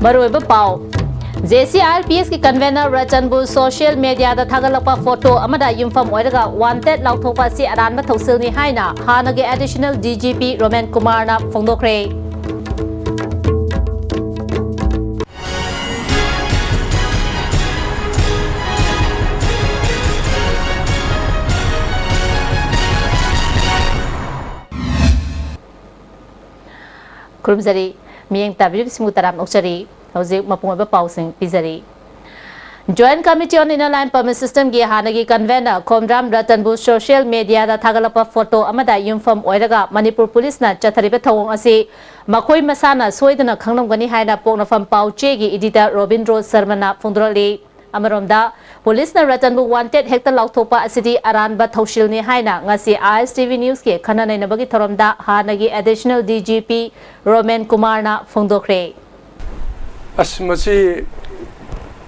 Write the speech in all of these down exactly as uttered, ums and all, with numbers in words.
ꯃꯔꯨꯑꯣꯏꯕ ꯄꯥꯎ꯫ J C I L P ꯑꯦꯁꯀꯤ ꯀꯟꯚꯦꯅꯔ ꯔꯇꯟꯕꯨ ꯁꯣꯁꯤꯌꯦꯜ ꯃꯤꯗꯤꯌꯥꯗ ꯊꯥꯒꯠꯂꯛꯄ ꯐꯣꯇꯣ ꯑꯃꯗ ꯌꯨꯝꯐꯝ ꯑꯣꯏꯔꯒ ꯋꯥꯟꯇꯦꯗ ꯂꯥꯎꯊꯣꯛꯄ ꯑꯁꯤ ꯑꯔꯥꯟꯕ ꯊꯧꯁꯤꯜꯅꯤ ꯍꯥꯏꯅ ꯍꯥꯟꯅꯒꯤ additional D G P Roman ꯀꯨꯃꯥꯔꯅ ꯐꯣꯡꯗꯣꯛꯈ꯭ꯔꯦ꯫ ꯈꯨꯔꯨꯝꯖꯔꯤ꯫ ꯃꯤꯠꯌꯦꯡ ꯇꯥꯕꯤꯔꯤꯕꯁꯤꯡꯕꯨ ꯇꯔꯥꯝꯅ ꯑꯣꯛꯆꯔꯤ꯫ ꯍꯧꯖꯤꯛ ꯃꯄꯨꯡ ꯑꯣꯏꯕ ꯄꯥꯎꯁꯤꯡ ꯄꯤꯖꯔꯤ꯫ Joint Committee on Inner Line Permit Systemꯒꯤ ꯍꯥꯟꯅꯒꯤ ꯀꯟꯚꯦꯅꯔ ꯈꯣꯝꯗ꯭ꯔꯥꯝ ꯔꯇꯟꯕꯨ ꯁꯣꯁꯤꯌꯦꯜ ꯃꯤꯗꯤꯌꯥꯗ ꯊꯥꯒꯠꯂꯛꯄ ꯐꯣꯇꯣ ꯑꯃꯗ ꯌꯨꯝꯐꯝ ꯑꯣꯏꯔꯒ ꯃꯅꯤꯄꯨꯔ ꯄꯨꯂꯤꯁꯅ ꯆꯠꯊꯔꯤꯕ ꯊꯧꯑꯣꯡ ꯑꯁꯤ ꯃꯈꯣꯏ ꯃꯁꯥꯅ ꯁꯣꯏꯗꯅ ꯈꯪꯂꯝꯒꯅꯤ ꯍꯥꯏꯅ ꯄꯣꯛꯅꯐꯝ ꯄꯥꯎ ꯆꯦꯒꯤ ꯏꯗꯤꯇꯔ ꯔꯣꯕꯤꯟꯗ꯭ꯔꯣ ꯁꯔꯃꯅ ꯐꯣꯡꯗꯣꯔꯛꯂꯤ꯫ ꯑꯃꯔꯣꯝꯗ, ꯄꯨꯂꯤꯁꯅ ꯔꯇꯟꯕꯨ ꯋꯥꯟꯇꯦꯗ ꯍꯦꯛꯇ ꯂꯥꯎꯊꯣꯛꯄ ꯑꯁꯤꯗꯤ ꯑꯔꯥꯟꯕ ꯊꯧꯁꯤꯜꯅꯤ ꯍꯥꯏꯅ ꯉꯁꯤ ꯑꯥꯏ ꯑꯦꯁ ꯇꯤ ꯚꯤ ꯅ꯭ꯌꯨꯁꯀꯤ ꯈꯟꯅ ꯅꯩꯅꯕꯒꯤ ꯊꯧꯔꯝꯗ ꯍꯥꯟꯅꯒꯤ additional D G P Roman ꯀꯨꯃꯥꯔꯅ ꯐꯣꯡꯗꯣꯛꯈ꯭ꯔꯦ꯫ ꯑꯁ, ꯃꯁꯤ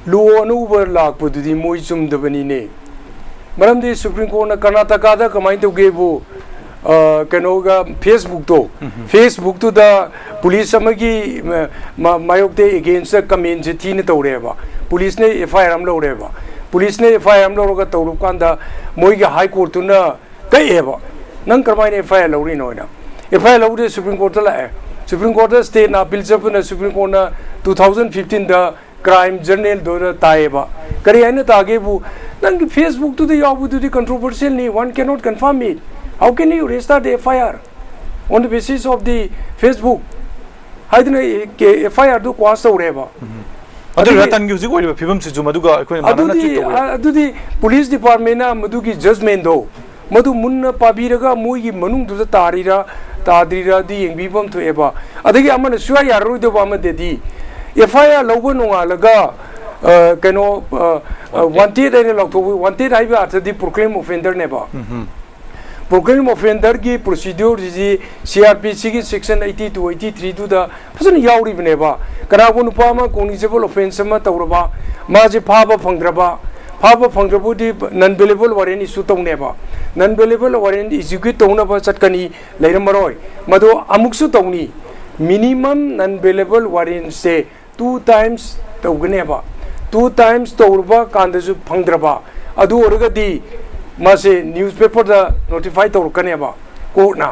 ꯂꯣ ꯑꯅꯧꯕ ꯂꯥꯛꯄꯗꯨꯗꯤ ꯃꯣꯏ ꯆꯨꯝꯗꯕꯅꯤꯅꯦ꯫ ꯃꯔꯝꯗꯤ ꯁꯨꯄ꯭ꯔꯤꯝ ꯀꯣꯔꯠꯅ ꯀꯔꯅꯥꯇꯀꯥꯗ ꯀꯃꯥꯏꯅ ꯇꯧꯒꯦꯕꯨ, ꯑ, ꯀꯩꯅꯣꯒ, ꯐꯦꯁꯕꯨꯛꯇꯣ, ꯎꯝ꯫ ꯐꯦꯁꯕꯨꯛꯇꯨꯗ ꯄꯨꯂꯤꯁ ꯑꯃꯒꯤ, ꯃ-, ꯃ-, ꯃꯥꯌꯣꯛꯇ, ꯑꯦꯒꯦꯟꯁꯇ ꯀꯃꯦꯟꯁꯦ ꯊꯤꯅ ꯇꯧꯔꯦꯕ꯫ ꯄꯨꯂꯤꯁꯅ ꯑꯦꯐ ꯑꯥꯏ ꯑꯥꯔ ꯑꯃ ꯂꯧꯔꯦꯕ꯫ ꯄꯨꯂꯤꯁꯅ ꯑꯦꯐ ꯑꯥꯏ ꯑꯥꯔ ꯑꯃ ꯂꯧꯔꯒ ꯇꯧꯔꯨꯕ ꯀꯥꯟꯗ ꯃꯣꯏꯒꯤ ꯍꯥꯏ ꯀꯣꯔꯠꯇꯨꯅ ꯀꯛꯑꯦꯕ꯫ "ꯅꯪ ꯀꯔꯝꯍꯥꯏꯅ ꯑꯦꯐ ꯑꯥꯏ ꯑꯥꯔ ꯂꯧꯔꯤꯅꯣ?" ꯍꯥꯏꯅ꯫ ꯑꯦꯐ ꯑꯥꯏ ꯑꯥꯔ ꯂꯧꯕꯗ ꯁꯨꯄ꯭ꯔꯤꯝ ꯀꯣꯔꯠꯇ ꯂꯥꯛꯑꯦ꯫ ꯁꯨꯄ꯭ꯔꯤꯝ ꯀꯣꯔꯠꯇ ꯁ꯭ꯇꯦꯠꯅ ꯑꯄꯤꯜ ꯆꯠꯄꯅ ꯁꯨꯄ꯭ꯔꯤꯝ ꯀꯣꯔꯠꯅ two thousand fifteenꯗ ꯀ꯭ꯔꯥꯏꯝ ꯖꯔꯅꯦꯜꯗꯨꯗ ꯇꯥꯏꯌꯦꯕ꯫ ꯀꯔꯤ ꯍꯥꯏꯅ ꯇꯥꯒꯦꯕꯨ, "ꯅꯪꯒꯤ ꯐꯦꯁꯕꯨꯛꯇꯨꯗ ꯌꯥꯎꯕꯗꯨꯗꯤ ꯀꯟꯇ꯭ꯔꯣꯚꯔꯁꯤꯌꯦꯜꯅꯤ, one cannot confirm it. How can you register the F I R on the basis of the Facebook?" ꯍꯥꯏꯗꯅ ꯑꯦꯐ ꯑꯥꯏ ꯑꯥꯔꯗꯨ ꯀ꯭ꯋꯥꯁ ꯇꯧꯔꯦꯕ꯫ ꯑꯗꯨ ꯑꯗꯨꯗꯤ ꯔꯇꯟꯒꯤ ꯍꯧꯖꯤꯛ ꯑꯣꯏꯔꯤꯕ ꯐꯤꯕꯝꯁꯤꯁꯨ ꯃꯗꯨꯒ ꯑꯩꯈꯣꯏꯅ ꯃꯥꯟꯅꯅ ꯑꯗꯨꯗꯤ, ꯇ꯭ꯔꯤꯠ ꯇꯧꯕ ꯌꯥꯏ꯫ ꯑ-, ꯑꯗꯨꯗꯤ ꯄꯨꯂꯤꯁ ꯗꯤꯄꯥꯔꯠꯃꯦꯟꯅ ꯃꯗꯨꯒꯤ ꯖꯖꯃꯦꯟꯗꯣ ꯃꯗꯨ ꯃꯨꯟꯅ ꯄꯥꯕꯤꯔꯒ ꯃꯣꯏꯒꯤ ꯃꯅꯨꯡꯗꯨꯗ ꯇꯥꯔꯤꯔꯥ ꯇꯥꯗ꯭ꯔꯤꯔꯥꯗꯤ ꯌꯦꯡꯕꯤꯕ ꯑꯃ ꯊꯣꯛꯑꯦꯕ꯫ ꯑꯗꯒꯤ ꯑꯃꯅ ꯁꯨꯡꯌꯥ ꯌꯥꯔꯔꯣꯏꯗꯧꯕ ꯑꯃꯗꯗꯤ ꯑꯦꯐ ꯑꯥꯏ ꯑꯥꯔ ꯂꯧꯕ ꯅꯣꯡꯉꯥꯜꯂꯒ, ꯑ, ꯀꯩꯅꯣ, ꯑ, ꯑ, ꯋꯥꯟꯇꯦꯗ ꯍꯥꯏꯅ ꯂꯥꯎꯊꯣꯛꯄ, ꯋꯥꯟꯇꯦꯗ ꯍꯥꯏꯕ ꯑꯥꯔꯊꯗꯤ ꯄ꯭ꯔꯣꯀ꯭ꯂꯦꯝ ꯑꯣꯐꯦꯟꯗꯔꯅꯦꯕ꯫ ꯎꯝ ꯍꯝ꯫ ꯄ꯭ꯔꯣꯀ꯭ꯂꯦꯝ ꯑꯣꯐꯦꯟꯗꯔꯒꯤ ꯄ꯭ꯔꯣꯁꯤꯗ꯭ꯌꯨꯔꯁꯤ ꯁꯤ ꯑꯥꯔ ꯄꯤ ꯁꯤꯒꯤ section eighty two, eighty three ꯗꯨꯗ ꯐꯖꯅ ꯌꯥꯎꯔꯤꯕꯅꯦꯕ꯫ ꯀꯅꯥꯒꯨꯝꯕ ꯅꯨꯄꯥ ꯑꯃ ꯀꯣꯒꯅꯤꯖꯦꯕꯜ ꯑꯣꯐꯦꯟꯁ ꯑꯃ ꯇꯧꯔꯕ, ꯃꯥꯁꯦ ꯐꯥꯕ ꯐꯪꯗ꯭ꯔꯕ, ꯐꯥꯕ ꯐꯪꯗ꯭ꯔꯕꯨꯗꯤ ꯅꯟ ꯕꯦꯂꯦꯕꯜ ꯋꯥꯔꯦꯟ ꯏꯁꯨ ꯇꯧꯅꯦꯕ꯫ ꯅꯟ ꯕꯦꯂꯦꯕꯜ ꯋꯥꯔꯦꯟ ꯏꯖꯤꯀ꯭ꯌꯨꯠ ꯇꯧꯅꯕ ꯆꯠꯀꯅꯤ, ꯂꯩꯔꯝꯃꯔꯣꯏ꯫ ꯃꯗꯣ ꯑꯃꯨꯛꯁꯨ ꯇꯧꯅꯤ꯫ ꯃꯤꯅꯤꯃꯝ ꯅꯟ ꯕꯦꯂꯦꯕꯜ ꯋꯥꯔꯦꯟꯁꯦ Two times ꯇꯧꯒꯅꯦꯕ꯫ Two times ꯇꯧꯔꯕ ꯀꯥꯟꯗꯁꯨ ꯐꯪꯗ꯭ꯔꯕ, ꯑꯗꯨ ꯑꯣꯏꯔꯒꯗꯤ ꯃꯥꯁꯦ ꯅ꯭ꯌꯨꯁ ꯄꯦꯄꯔꯗ ꯅꯣꯇꯤꯐꯥꯏ ꯇꯧꯔꯛꯀꯅꯦꯕ ꯀꯣꯔꯠꯅ꯫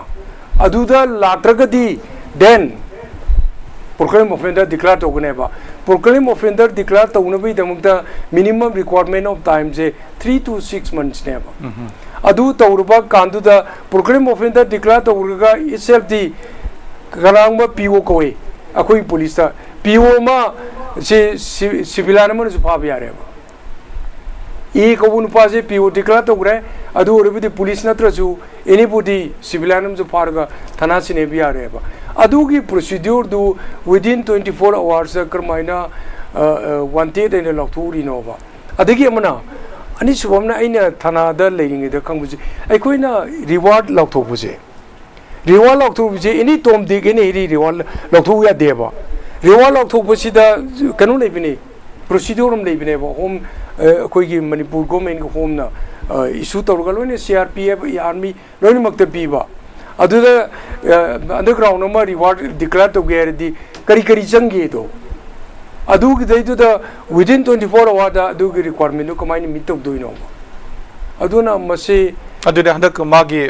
ꯑꯗꯨꯗ ꯂꯥꯛꯇ꯭ꯔꯒꯗꯤ then proclaim offender declare ꯇꯧꯒꯅꯦꯕ꯫ Proclaim offender declare ꯇꯧꯅꯕꯒꯤꯗꯃꯛꯇ minimum requirement of time say three to six months ꯅꯦꯕ꯫ ꯑꯗꯨ ꯇꯧꯔꯕ ꯀꯥꯟꯗꯨꯗ proclaim offender declare ꯇꯧꯔꯒ itself ꯇꯤ ꯀꯅꯥꯒꯨꯝꯕ P O ꯀꯧꯏ ꯑꯩꯈꯣꯏ ꯄꯨꯂꯤꯁꯇ꯫ P O ꯑꯃ ꯁꯤ ꯁꯤ- civilian ꯑꯃꯅꯁꯨ ꯐꯥꯕ ꯌꯥꯔꯦꯕ꯫ A ꯀꯧꯕ ꯅꯨꯄꯥꯁꯦ P O declare ꯇꯧꯈ꯭ꯔꯦ꯫ ꯑꯗꯨ ꯑꯣꯏꯔꯕꯗꯤ ꯄꯨꯂꯤꯁ ꯅꯠꯇ꯭ꯔꯁꯨ anybody civilian ꯑꯃꯁꯨ ꯐꯥꯔꯒ ꯊꯥꯅꯥ ꯁꯤꯟꯅꯕ ꯌꯥꯔꯦꯕ꯫ ꯑꯗꯨꯒꯤ procedure ꯗꯨ within twenty four hours ꯀꯔꯝꯍꯥꯏꯅ wanted ꯑꯩꯅ ꯂꯥꯎꯊꯣꯛꯎꯔꯤꯅꯣꯕ? ꯑꯗꯒꯤ ꯑꯃꯅ, ꯑꯅꯤꯁꯨꯕ ꯑꯃꯅ, ꯑꯩꯅ ꯊꯥꯅꯥꯗ ꯂꯩꯔꯤꯉꯩꯗ ꯈꯪꯕꯁꯦ, ꯑꯩꯈꯣꯏꯅ reward ꯂꯥꯎꯊꯣꯛꯄꯁꯦ, reward ꯂꯥꯎꯊꯣꯛꯄꯁꯦ any Tom Dick any Harry reward ꯂꯥꯎꯊꯣꯛꯄ ꯌꯥꯗꯦꯕ꯫ Reward ꯂꯥꯎꯊꯣꯛꯄꯁꯤꯗ ꯀꯩꯅꯣ ꯂꯩꯕꯅꯤ, procedure ꯑꯃ ꯂꯩꯕꯅꯦꯕ꯫ Home ꯑꯩꯈꯣꯏꯒꯤ ꯃꯅꯤꯄꯨꯔ ꯒꯣꯔꯃꯦꯟꯒꯤ ꯍꯣꯝꯅ issue ꯇꯧꯔꯒ ꯂꯣꯏꯅ C R P F, army ꯂꯣꯏꯅꯃꯛꯇ ꯄꯤꯕ꯫ ꯑꯗꯨꯗ underground ꯑꯃ reward declare ꯇꯧꯒꯦ ꯍꯥꯏꯔꯗꯤ ꯀꯔꯤ ꯀꯔꯤ ꯆꯪꯒꯦꯗꯣ, ꯑꯗꯨꯒꯤꯗꯩꯗꯨꯗ within twenty four hour ꯗ ꯑꯗꯨꯒꯤ requirement ꯗꯨ ꯀꯃꯥꯏꯅ meet ꯇꯧꯗꯣꯏꯅꯣ? ꯑꯗꯨꯅ ꯃꯁꯤ ꯑꯗꯨꯗꯤ ꯍꯟꯗꯛ ꯃꯥꯒꯤ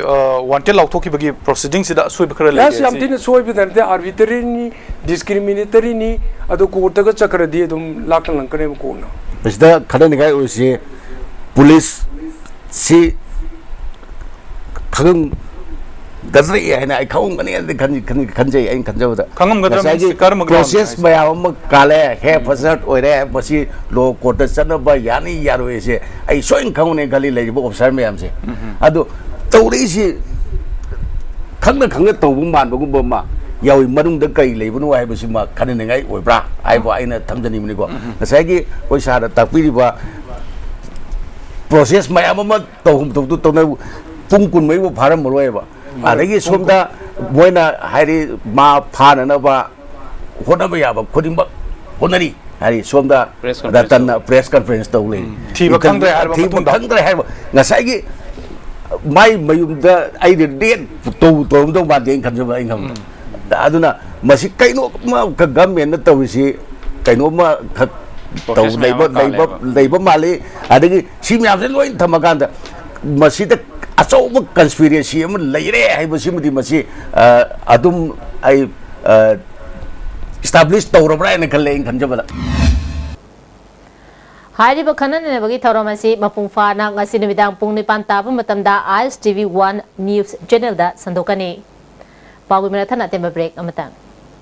wanted ꯂꯥꯎꯊꯣꯛꯈꯤꯕꯒꯤ proceeding ꯁꯤꯗ ꯑꯁꯣꯏꯕ ꯈꯔ ꯂꯩꯔꯦ꯫ Yes, ꯌꯥꯝ ꯊꯤꯅ ꯁꯣꯏꯕꯗ ꯅꯠꯇꯦ, arbitrary ꯅꯤ, discriminatory ꯅꯤ, ꯑꯗꯣ ꯀꯣꯔꯠꯇꯒ ꯆꯠꯈ꯭ꯔꯗꯤ ꯑꯗꯨꯝ ꯂꯥꯛꯇ ꯂꯪꯀꯅꯦꯕ ꯀꯣꯔꯠꯅ꯫ ꯃꯁꯤꯗ ꯈꯟꯅꯅꯤꯡꯉꯥꯏ ꯑꯣꯏꯔꯤꯁꯤ ꯄꯨꯂꯤꯁ ꯁꯤ ꯈꯪꯉꯝꯒꯗ꯭ꯔꯦ ꯍꯥꯏꯅ ꯑꯩ ꯈꯪꯉꯝꯒꯅꯤ ꯍꯥꯏꯅ ꯈꯟ- ꯈꯟ- ꯈꯟꯖꯩ꯫ ꯑꯩꯅ ꯈꯟꯖꯕꯗ ꯈꯪꯉꯝꯒꯗ꯭ꯔꯥ ꯉꯁꯥꯏꯒꯤ means ꯀꯔꯝꯕ ground process ꯍꯥꯏꯁꯦ? ꯃꯌꯥꯝ ꯑꯃ ꯀꯥꯜꯂꯦ, ꯍꯦ ꯐꯖꯔꯠ ꯑꯣꯏꯔꯦ, ꯃꯁꯤ law court ꯇ ꯆꯠꯅꯕ ꯌꯥꯅꯤ ꯌꯥꯔꯣꯏꯁꯦ ꯑꯩ ꯁꯣꯏꯅ ꯈꯪꯒꯅꯤ ꯈꯜꯂꯤ ꯂꯩꯔꯤꯕ officer ꯃꯌꯥꯝꯁꯦ꯫ ꯑꯗꯣ ꯇꯧꯔꯛꯏꯁꯤ ꯈꯪꯅ ꯈꯪꯅ ꯇꯧꯕ ꯃꯥꯟꯕꯒꯨꯝꯕ ꯑꯃ ꯌꯥꯎꯏ꯫ ꯃꯅꯨꯡꯗ ꯀꯔꯤ ꯂꯩꯕꯅꯣ ꯍꯥꯏꯕꯁꯤꯃ ꯈꯟꯅꯅꯤꯡꯉꯥꯏ ꯑꯣꯏꯕ꯭ꯔꯥ ꯍꯥꯏꯕ ꯑꯩꯅ ꯊꯝꯖꯅꯤꯡꯕꯅꯤꯀꯣ꯫ ꯉꯁꯥꯏꯒꯤ ꯑꯩꯈꯣꯏ ꯁꯥꯔꯅ ꯇꯥꯛꯄꯤꯔꯤꯕ process ꯃꯌꯥꯝ ꯑꯃ ꯇꯧꯐꯝ ꯊꯣꯛꯇꯨ ꯇꯧꯅ ꯄꯨꯡ ꯀꯨꯟꯃꯔꯤꯐꯥꯎ ꯐꯥꯔꯝꯃꯔꯣꯏꯕ꯫ ꯑꯗꯒꯤ ꯁꯣꯝꯗ ꯃꯣꯏꯅ ꯍꯥꯏꯗꯤ ꯃꯥ ꯐꯥꯅꯅꯕ ꯍꯣꯠꯅꯕ ꯌꯥꯕ ꯈꯨꯗꯤꯡꯃꯛ ꯍꯣꯠꯅꯔꯤ ꯍꯥꯏꯗꯤ ꯁꯣꯝꯗ ꯔꯇꯟꯅ press conference ꯇꯧ ꯂꯩ꯫ ꯊꯤꯕ ꯈꯪꯗ꯭ꯔꯦ ꯍꯥꯏꯔꯕ ꯊꯤꯕ ꯃꯇꯨꯡꯗ? ꯈꯪꯗ꯭ꯔꯦ ꯍꯥꯏꯕ ꯉꯁꯥꯏꯒꯤ ꯃꯥꯏ ꯃꯌꯨꯝꯗ ꯑꯩꯗꯤ raid ꯇꯧ ꯇꯧꯔꯝꯗꯧ ꯃꯥꯟꯗꯦ ꯑꯩꯅ ꯈꯟꯖꯕ ꯑꯩ ꯈꯟꯕꯗ꯫ ꯑꯗꯨꯅ ꯃꯁꯤ ꯀꯩꯅꯣ ꯒꯚꯔꯟꯃꯦꯟꯅ ꯇꯧꯔꯤꯁꯤ? ꯀꯩꯅꯣꯝꯃ ꯈꯛ ꯇꯧ ꯂꯩꯕ ꯂꯩꯕ ꯂꯩꯕ ꯃꯥꯜꯂꯤ꯫ ꯑꯗꯒꯤ ꯁꯤ ꯃꯌꯥꯝꯁꯦ ꯂꯣꯏ ꯊꯝꯃꯀꯥꯟꯗ ꯃꯁꯤꯗ ꯑꯆꯧꯕ ꯀꯟꯁꯄꯤꯔꯦꯁꯤ ꯑꯃ ꯂꯩꯔꯦ ꯍꯥꯏꯕꯁꯤꯃꯗꯤ ꯃꯁꯤ ꯑꯗꯨꯝ ꯑꯩ ꯏꯁꯇꯥꯕ꯭ꯂꯤꯁ ꯇꯧꯔꯕ꯭ꯔꯥ ꯍꯥꯏꯅ ꯈꯜꯂꯦ ꯑꯩꯅ ꯈꯟꯖꯕꯗ꯫ ꯍꯥꯏꯔꯤꯕ ꯈꯟꯅ ꯅꯩꯅꯕꯒꯤ ꯊꯧꯔꯝ ꯑꯁꯤ ꯃꯄꯨꯡ ꯐꯥꯅ ꯉꯁꯤ ꯅꯨꯃꯤꯗꯥꯡ ꯄꯨꯡ ꯅꯤꯄꯥꯟ ꯇꯥꯕ ꯃꯇꯝꯗ ꯑꯥꯏ ꯑꯦꯁ ꯇꯤ ꯚꯤ ꯋꯥꯟ ꯅ꯭ꯌꯨꯁ ꯆꯦꯅꯦꯜꯗ ꯁꯟꯗꯣꯛꯀꯅꯤ꯫ ꯄꯥꯎꯒꯤ ꯃꯔꯛ ꯊꯠꯅ ꯑꯇꯦꯟꯕ ꯕ꯭ꯔꯦꯛ ꯑꯃꯇꯪ꯫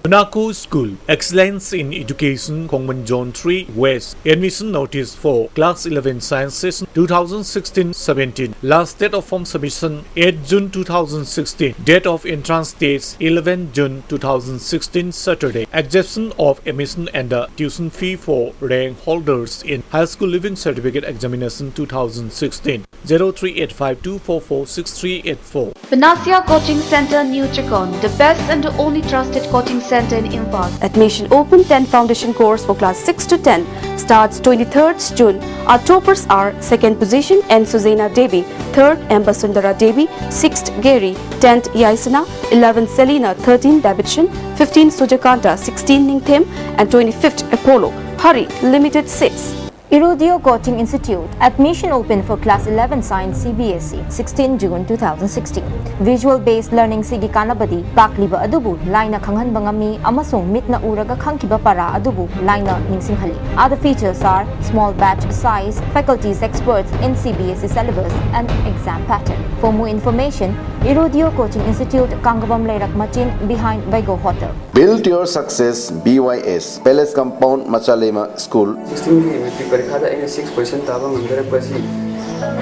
Monaco School, excellence in education, Khongmon Zone three West. Admission notice for class eleven science session two thousand sixteen seventeen. Last date of form submission eight June two thousand sixteen. Date of entrance dates eleven June two thousand sixteen Saturday. Exemption of admission and the tuition fee for rank holders in High School Leaving Certificate Examination two thousand sixteen. Zero three eight five two four four six three eight four. Panacea Coaching Center, New Chikkon, the best and the only trusted coaching center in Imphal. Admission open. Ten foundation course for class six to ten starts twenty-third June. Our toppers are: second position, N Suzena Devi; third, M Basundara Devi; sixth, Gary; tenth, Yaisana; eleventh, Selina; thirteen, Davidson; fifteen, Sujakanta; sixteen, Ningthem; and twenty-fifth, Apollo. Hurry, limited seats. Irudio Coaching Institute. Admission open for class eleven science C B S E, sixteen June two thousand sixteen. Visual based learning ꯁꯤꯒꯤ ꯀꯥꯟꯅꯕꯗꯤ ꯇꯥꯛꯂꯤꯕ ꯑꯗꯨꯕꯨ ꯂꯥꯏꯅ ꯈꯪꯍꯟꯕ ꯉꯝꯃꯤ ꯑꯃꯁꯨꯡ ꯃꯤꯠꯅ ꯎꯔꯒ ꯈꯪꯈꯤꯕ ꯄꯔꯥ ꯑꯗꯨꯕꯨ ꯂꯥꯏꯅ ꯅꯤꯡꯁꯤꯡꯍꯜꯂꯤ꯫ Other features are small batch size, faculties experts in C B S E syllabus and exam pattern. For more information, Irudio Coaching Institute, Kangabam Leirak Machin, behind Vaigo Hotel. Build your success, B Y S, Palace Compound, Machalema School. Sixteenꯒꯤ matric ꯄꯔꯤꯈꯥꯗ ꯑꯩꯅ six percent ꯇꯥꯕ ꯉꯝꯖꯔꯛꯄ ꯑꯁꯤ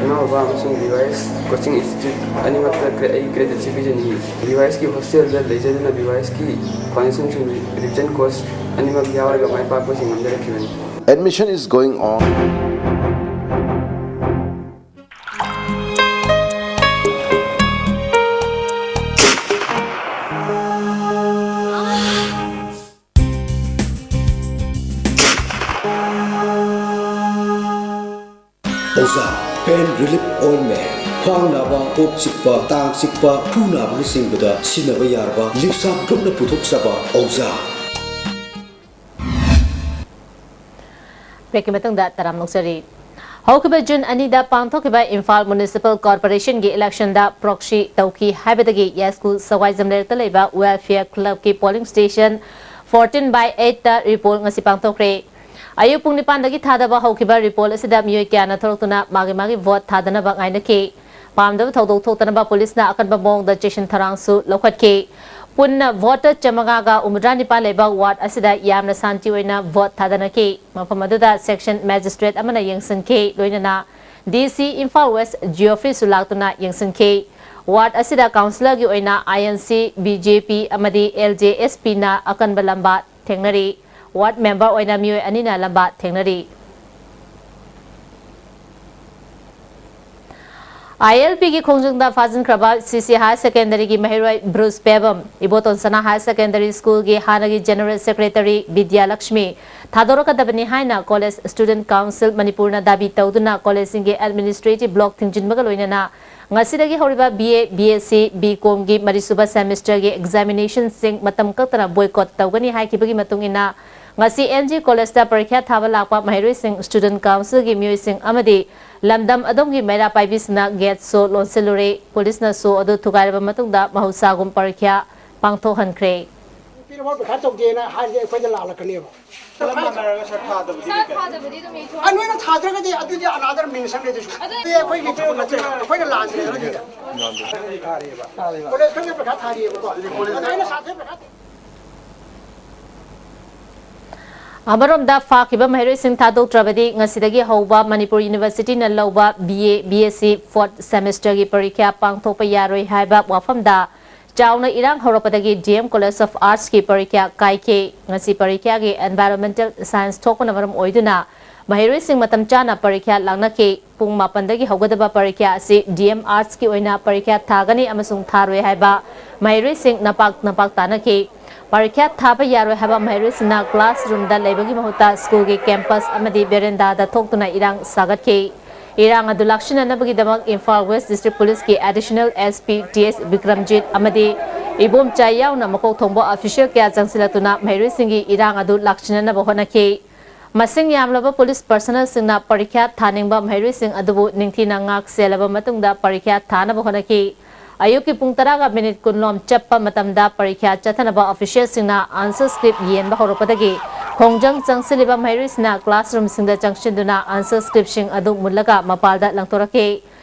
ꯏꯃꯥ ꯕꯕꯥ ꯑꯃꯁꯨꯡ B Y S Coaching Institute ꯑꯅꯤꯃꯛꯇ ꯑꯩ gratitude ꯄꯤꯖꯅꯤꯡꯏ꯫ B Y Sꯀꯤ hostelꯗ ꯂꯩꯖꯗꯨꯅ B Y Sꯀꯤ foundationꯁꯤꯡ revision course ꯑꯅꯤꯃꯛ ꯌꯥꯎꯔꯒ ꯃꯥꯏ ꯄꯥꯛꯄꯁꯤ ꯉꯝꯖꯔꯛꯈꯤꯕꯅꯤ꯫ Admission is going on. ꯑꯣꯖꯥ, pain relief ointment, ꯈ꯭ꯋꯥꯡ ꯅꯥꯕ, ꯀꯣꯛ ꯆꯤꯛꯄ, ꯇꯥꯡ ꯆꯤꯛꯄ, ꯈꯨ ꯅꯥꯕꯅꯆꯤꯡꯕꯗ ꯁꯤꯖꯤꯟꯅꯕ ꯌꯥꯔꯕ ꯂꯤꯞꯁꯥꯞ ꯒ꯭ꯔꯨꯞꯅ ꯄꯨꯊꯣꯛꯆꯕ ꯑꯣꯖꯥ꯫ ꯕ꯭ꯔꯦꯛꯀꯤ ꯃꯇꯨꯡꯗ ꯇꯔꯥꯝꯅ ꯑꯣꯛꯆꯔꯤ꯫ ꯍꯧꯈꯤꯕ ꯖꯨꯟ ꯑꯅꯤꯗ ꯄꯥꯡꯊꯣꯛꯈꯤꯕ ꯏꯝꯐꯥꯜ ꯃ꯭ꯌꯨꯅꯤꯁꯤꯄꯥꯜ ꯀꯣꯔꯄꯣꯔꯦꯁꯟꯒꯤ ꯏꯂꯦꯛꯁꯟꯗ ꯄ꯭ꯔꯣꯛꯁꯤ ꯇꯧꯈꯤ ꯍꯥꯏꯕꯗꯒꯤ ꯌꯥꯏꯁ꯭ꯀꯨꯜ ꯁꯋꯥꯏꯖꯝ ꯂꯩꯔꯛꯇ ꯂꯩꯕ ꯋꯦꯜꯐꯤꯌꯔ ꯀ꯭ꯂꯕꯀꯤ ꯄꯣꯂꯤꯡ ꯁ꯭ꯇꯦꯁꯟ ꯐꯣꯔꯇꯤꯟ ꯕꯥꯏ ꯑꯩꯠꯇ ꯔꯤꯄꯣꯜ ꯉꯁꯤ ꯄꯥꯡꯊꯣꯛꯈ꯭ꯔꯦ꯫ ꯑꯌꯨꯛ ꯄꯨꯡ ꯅꯤꯄꯥꯟꯗꯒꯤ ꯊꯥꯗꯕ ꯍꯧꯈꯤꯕ ꯔꯤꯄꯣꯜ ꯑꯁꯤꯗ ꯃꯤꯑꯣꯏ ꯀꯌꯥꯅ ꯊꯣꯛꯂꯛꯇꯨꯅ ꯃꯥꯒꯤ ꯃꯥꯒꯤ ꯚꯣꯠ ꯊꯥꯗꯅꯕ ꯉꯥꯏꯅꯈꯤ꯫ ꯄꯥꯝꯗꯕ ꯊꯧꯗꯣꯛ ꯊꯣꯛꯇꯅꯕ ꯄꯨꯂꯤꯁꯅ ꯑꯀꯟꯕ ꯃꯑꯣꯡꯗ ꯆꯦꯛꯁꯤꯟ ꯊꯧꯔꯥꯡꯁꯨ ꯂꯧꯈꯠꯈꯤ꯫ ꯄꯨꯟꯅ ꯚꯣꯇꯔ ꯆꯥꯃꯉꯥꯒ ꯍꯨꯝꯐꯨꯇꯔꯥ ꯅꯤꯄꯥꯟ ꯂꯩꯕ ꯋꯥꯔꯗ ꯑꯁꯤꯗ ꯌꯥꯝꯅ ꯁꯥꯟꯇꯤ ꯑꯣꯏꯅ ꯚꯣꯠ ꯊꯥꯗꯅꯈꯤ꯫ ꯃꯐꯝ ꯑꯗꯨꯗ ꯁꯦꯛꯁꯟ ꯃꯦꯖꯤꯁꯇ꯭ꯔꯦꯠ ꯑꯃꯅ ꯌꯦꯡꯁꯤꯟꯈꯤ, ꯂꯣꯏꯅꯅ ꯗꯤ ꯁꯤ ꯏꯝꯐꯥꯜ ꯋꯦꯁ ꯖꯤꯑꯣꯐ꯭ꯔꯤꯁꯨ ꯂꯥꯛꯇꯨꯅ ꯌꯦꯡꯁꯤꯟꯈꯤ꯫ ꯋꯥꯔꯗ ꯑꯁꯤꯗ ꯀꯥꯎꯟꯁꯤꯂꯔꯒꯤ ꯑꯣꯏꯅ ꯑꯥꯏ ꯑꯦꯟ ꯁꯤ, ꯕꯤ ꯖꯦ ꯄꯤ ꯑꯃꯗꯤ ꯑꯦꯜ ꯖꯦ ꯑꯦꯁ ꯄꯤꯅ ꯑꯀꯟꯕ ꯂꯝꯕꯥ ꯊꯦꯡꯅꯔꯤ꯫ ꯋꯥꯔꯗ ꯃꯦꯝꯕꯔ ꯑꯣꯏꯅ ꯃꯤꯑꯣꯏ ꯑꯅꯤꯅ ꯂꯝꯕꯥ ꯊꯦꯡꯅꯔꯤ꯫ ꯑꯥꯏ ꯑꯦꯜ ꯄꯤꯒꯤ ꯈꯣꯡꯖꯪꯗ ꯐꯥꯖꯤꯟꯈ꯭ꯔꯕ ꯁꯤ ꯁꯤ ꯍꯥꯌꯔ ꯁꯦꯀꯦꯟꯗꯔꯤꯒꯤ ꯃꯍꯩꯔꯣꯏ ꯕ꯭ꯔꯨꯁ ꯄꯦꯕꯝ, ꯏꯕꯣꯇꯣꯟ ꯁꯅꯥ ꯍꯥꯌꯔ ꯁꯦꯀꯦꯟꯗꯔꯤ ꯁ꯭ꯀꯨꯜꯒꯤ ꯍꯥꯟꯅꯒꯤ ꯖꯦꯅꯔꯦꯜ ꯁꯦꯀ꯭ꯔꯦꯇꯔꯤ ꯕꯤꯗ꯭ꯌꯥꯂꯛꯁꯃꯤ ꯊꯥꯗꯣꯔꯛꯀꯗꯕꯅꯤ ꯍꯥꯏꯅ ꯀꯣꯂꯦꯖ ꯁ꯭ꯇꯨꯗꯦꯟꯠ ꯀꯥꯎꯟꯁꯤꯜ ꯃꯅꯤꯄꯨꯔꯅ ꯗꯥꯕꯤ ꯇꯧꯗꯨꯅ ꯀꯣꯂꯦꯖꯁꯤꯡꯒꯤ ꯑꯦꯗꯃꯤꯅꯤꯁꯇ꯭ꯔꯦꯇꯤꯚ ꯕ꯭ꯂꯣꯛ ꯊꯤꯡꯖꯤꯟꯕꯒ ꯂꯣꯏꯅꯅ ꯉꯁꯤꯗꯒꯤ ꯍꯧꯔꯤꯕ B A, B S C, B ꯀꯣꯝꯒꯤ ꯃꯔꯤꯁꯨꯕ ꯁꯦꯃꯤꯁꯇꯔꯒꯤ ꯑꯦꯛꯖꯥꯃꯤꯅꯦꯁꯟꯁꯤꯡ ꯃꯇꯝ ꯀꯛꯇꯅ ꯕꯣꯏꯀꯣꯠ ꯇꯧꯒꯅꯤ ꯍꯥꯏꯈꯤꯕꯒꯤ ꯃꯇꯨꯡ ꯏꯟꯅ, ꯉꯁꯤ ꯑꯦꯟ ꯖꯤ ꯀꯣꯂꯦꯖꯇ ꯄꯔꯤꯈ꯭ꯌꯥ ꯊꯥꯕ ꯂꯥꯛꯄ ꯃꯍꯩꯔꯣꯏꯁꯤꯡ, ꯁ꯭ꯇꯨꯗꯦꯟꯠ ꯀꯥꯎꯟꯁꯤꯜꯒꯤ ꯃꯤꯑꯣꯏꯁꯤꯡ ꯑꯃꯗꯤ ꯂꯝꯗꯝ ꯑꯗꯣꯝꯒꯤ ꯃꯩꯔꯥ ꯄꯥꯏꯕꯤꯁꯤꯡꯅ ꯒꯦꯠ ꯁꯣ ꯂꯣꯟꯁꯤꯜꯂꯨꯔꯦ꯫ ꯄꯨꯂꯤꯁꯅ ꯁꯣ ꯑꯗꯨ ꯊꯨꯒꯥꯏꯔꯕ ꯃꯇꯨꯡꯗ ꯃꯍꯧꯁꯥꯒꯨꯝ ꯄꯔꯤꯈ꯭ꯌꯥ ꯄꯥꯡꯊꯣꯛꯍꯟꯈ꯭ꯔꯦ꯫ ꯄꯤꯔꯝꯃꯣ ꯄꯩꯈꯥ ꯇꯧꯗꯦꯅ ꯍꯥꯏꯔꯗꯤ ꯑꯩꯈꯣꯏꯗ ꯂꯥꯜꯂꯛꯀꯅꯦꯕ꯫ ꯆꯞ ꯃꯥꯟꯅꯔꯒ ꯁꯥꯔ ꯊꯥꯗꯕꯗꯤ ꯁꯥꯔ ꯀꯩ ꯀꯥꯏ? ꯊꯥꯗꯕꯗꯤ ꯑꯗꯨꯝ ꯏꯊꯣꯛꯑꯣ꯫ ꯑ, ꯅꯣꯏꯅ ꯊꯥꯗ꯭ꯔꯒꯗꯤ ꯑꯗꯨꯗꯤ ꯑꯅꯥꯗꯔ ꯃꯤꯟꯁ ꯑꯃ ꯂꯩꯗꯣꯏꯁꯨ꯫ ꯑꯗꯨ ꯑꯗꯨꯗꯤ ꯑꯩꯈꯣꯏꯒꯤ ꯊꯕꯛ ꯅꯠꯇꯦ꯫ ꯑꯩꯈꯣꯏꯅ ꯂꯥꯟꯗ꯭ꯔꯦ ꯑꯗꯨꯗꯤ꯫ ꯀꯣꯂꯦꯖ ꯈꯔ ꯄꯩꯈꯥ ꯊꯥꯔꯤꯑꯕꯀꯣ꯫ ꯑꯗꯨ ꯑꯩꯅ ꯁꯥꯇ꯭ꯔ ꯄꯩꯈꯥ ꯑꯃꯔꯣꯝꯗ, ꯐꯥꯈꯤꯕ ꯃꯍꯩꯔꯣꯏꯁꯤꯡ ꯊꯥꯗꯣꯛꯇ꯭ꯔꯕꯗꯤ ꯉꯁꯤꯗꯒꯤ ꯍꯧꯕ ꯃꯅꯤꯄꯨꯔ ꯌꯨꯅꯤꯚꯔꯁꯤꯇꯤꯅ ꯂꯧꯕ B A, B S C fort ꯁꯦꯃꯤꯁꯇꯔꯒꯤ ꯄꯔꯤꯈ꯭ꯌꯥ ꯄꯥꯡꯊꯣꯛꯄ ꯌꯥꯔꯣꯏ ꯍꯥꯏꯕ ꯋꯥꯐꯝꯗ ꯆꯥꯎꯅ ꯏꯔꯥꯡ ꯍꯧꯔꯛꯄꯗꯒꯤ ꯗꯤ ꯑꯦꯝ ꯀꯣꯂꯦꯖ ꯑꯣꯐ ꯑꯥꯔꯠꯁꯀꯤ ꯄꯔꯤꯈ꯭ꯌꯥ ꯀꯥꯏꯈꯤ꯫ ꯉꯁꯤ ꯄꯔꯤꯈ꯭ꯌꯥꯒꯤ ꯑꯦꯟꯚꯥꯏꯔꯣꯟꯃꯦꯟꯇꯦꯜ ꯁꯥꯏꯟꯁ ꯊꯣꯛꯄꯅ ꯃꯔꯝ ꯑꯣꯏꯗꯨꯅ ꯃꯍꯩꯔꯣꯏꯁꯤꯡ ꯃꯇꯝ ꯆꯥꯅ ꯄꯔꯤꯈ꯭ꯌꯥ ꯂꯥꯡꯅꯈꯤ꯫ ꯄꯨꯡ ꯃꯥꯄꯟꯗꯒꯤ ꯍꯧꯒꯗꯕ ꯄꯔꯤꯈ꯭ꯌꯥ ꯑꯁꯤ ꯗꯤ ꯑꯦꯝ ꯑꯥꯔꯠꯁꯀꯤ ꯑꯣꯏꯅ ꯄꯔꯤꯈ꯭ꯌꯥ ꯊꯥꯒꯅꯤ ꯑꯃꯁꯨꯡ ꯊꯥꯔꯣꯏ ꯍꯥꯏꯕ ꯃꯍꯩꯔꯣꯏꯁꯤꯡ ꯅꯄꯥꯛ ꯅꯄꯥꯛ ꯇꯥꯅꯈꯤ꯫ ꯄꯔꯤꯈ꯭ꯌꯥ ꯊꯥꯕ ꯌꯥꯔꯣꯏ ꯍꯥꯏꯕ ꯃꯍꯩꯔꯣꯏꯁꯤꯡꯅ ꯀ꯭ꯂꯥꯁꯔꯨꯝꯗ ꯂꯩꯕꯒꯤ ꯃꯍꯨꯠꯇ ꯁ꯭ꯀꯨꯜꯒꯤ ꯀꯦꯝꯄꯁ ꯑꯃꯗꯤ ꯕꯦꯔꯦꯟꯗꯥꯗ ꯊꯣꯛꯇꯨꯅ ꯏꯔꯥꯡ ꯁꯥꯒꯠꯈꯤ꯫ ꯏꯔꯥꯡ ꯑꯗꯨ ꯂꯥꯛꯁꯤꯟꯅꯅꯕꯒꯤꯗꯃꯛ ꯏꯝꯐꯥꯜ ꯋꯦꯁ ꯗꯤꯁꯇ꯭ꯔꯤꯛ ꯄꯨꯂꯤꯁꯀꯤ ꯑꯦꯗꯤꯁꯅꯦꯜ ꯑꯦꯁ ꯄꯤ ꯇꯤ ꯑꯦꯁ ꯕꯤꯀ꯭ꯔꯝꯖꯤꯠ ꯑꯃꯗꯤ ꯏꯕꯣꯝꯆꯥ ꯌꯥꯎꯅ ꯃꯀꯣꯛ ꯊꯣꯡꯕ ꯑꯣꯐꯤꯁꯤꯌꯦꯜ ꯀꯌꯥ ꯆꯪꯁꯤꯜꯂꯛꯇꯨꯅ ꯃꯍꯩꯔꯣꯏꯁꯤꯡꯒꯤ ꯏꯔꯥꯡ ꯑꯗꯨ ꯂꯥꯛꯁꯤꯟꯅꯅꯕ ꯍꯣꯠꯅꯈꯤ꯫ ꯃꯁꯤꯡ ꯌꯥꯝꯂꯕ ꯄꯨꯂꯤꯁ ꯄꯔꯁꯅꯦꯜꯁꯤꯡꯅ ꯄꯔꯤꯈ꯭ꯌꯥ ꯊꯥꯅꯤꯡꯕ ꯃꯍꯩꯔꯣꯏꯁꯤꯡ ꯑꯗꯨꯕꯨ ꯅꯤꯡꯊꯤꯅ ꯉꯥꯛ ꯁꯦꯜꯂꯕ ꯃꯇꯨꯡꯗ ꯄꯔꯤꯈ꯭ꯌꯥ ꯊꯥꯅꯕ ꯍꯣꯠꯅꯈꯤ꯫ ꯑꯌꯨꯛꯀꯤ ꯄꯨꯡ ꯇꯔꯥꯒ ꯃꯤꯅꯤꯠ ꯀꯨꯟꯂꯣꯝ ꯆꯠꯄ ꯃꯇꯝꯗ ꯄꯔꯤꯈ꯭ꯌꯥ ꯆꯠꯊꯅꯕ ꯑꯣꯐꯤꯁꯤꯌꯦꯜꯁꯤꯡꯅ ꯑꯟꯁꯔ ꯁ꯭ꯀ꯭ꯔꯤꯞ ꯌꯦꯟꯕ ꯍꯧꯔꯛꯄꯗꯒꯤ ꯈꯣꯡꯖꯪ ꯆꯪꯁꯤꯜꯂꯤꯕ ꯃꯍꯩꯔꯣꯏꯁꯤꯡꯅ ꯀ꯭ꯂꯥꯁꯔꯨꯝꯁꯤꯡꯗ ꯆꯪꯁꯤꯟꯗꯨꯅ ꯑꯟꯁꯔ ꯁ꯭ꯀ꯭ꯔꯤꯞꯁꯤꯡ ꯑꯗꯨ ꯃꯨꯜꯂꯒ ꯃꯄꯥꯜꯗ ꯂꯪꯊꯣꯔꯛꯈꯤ꯫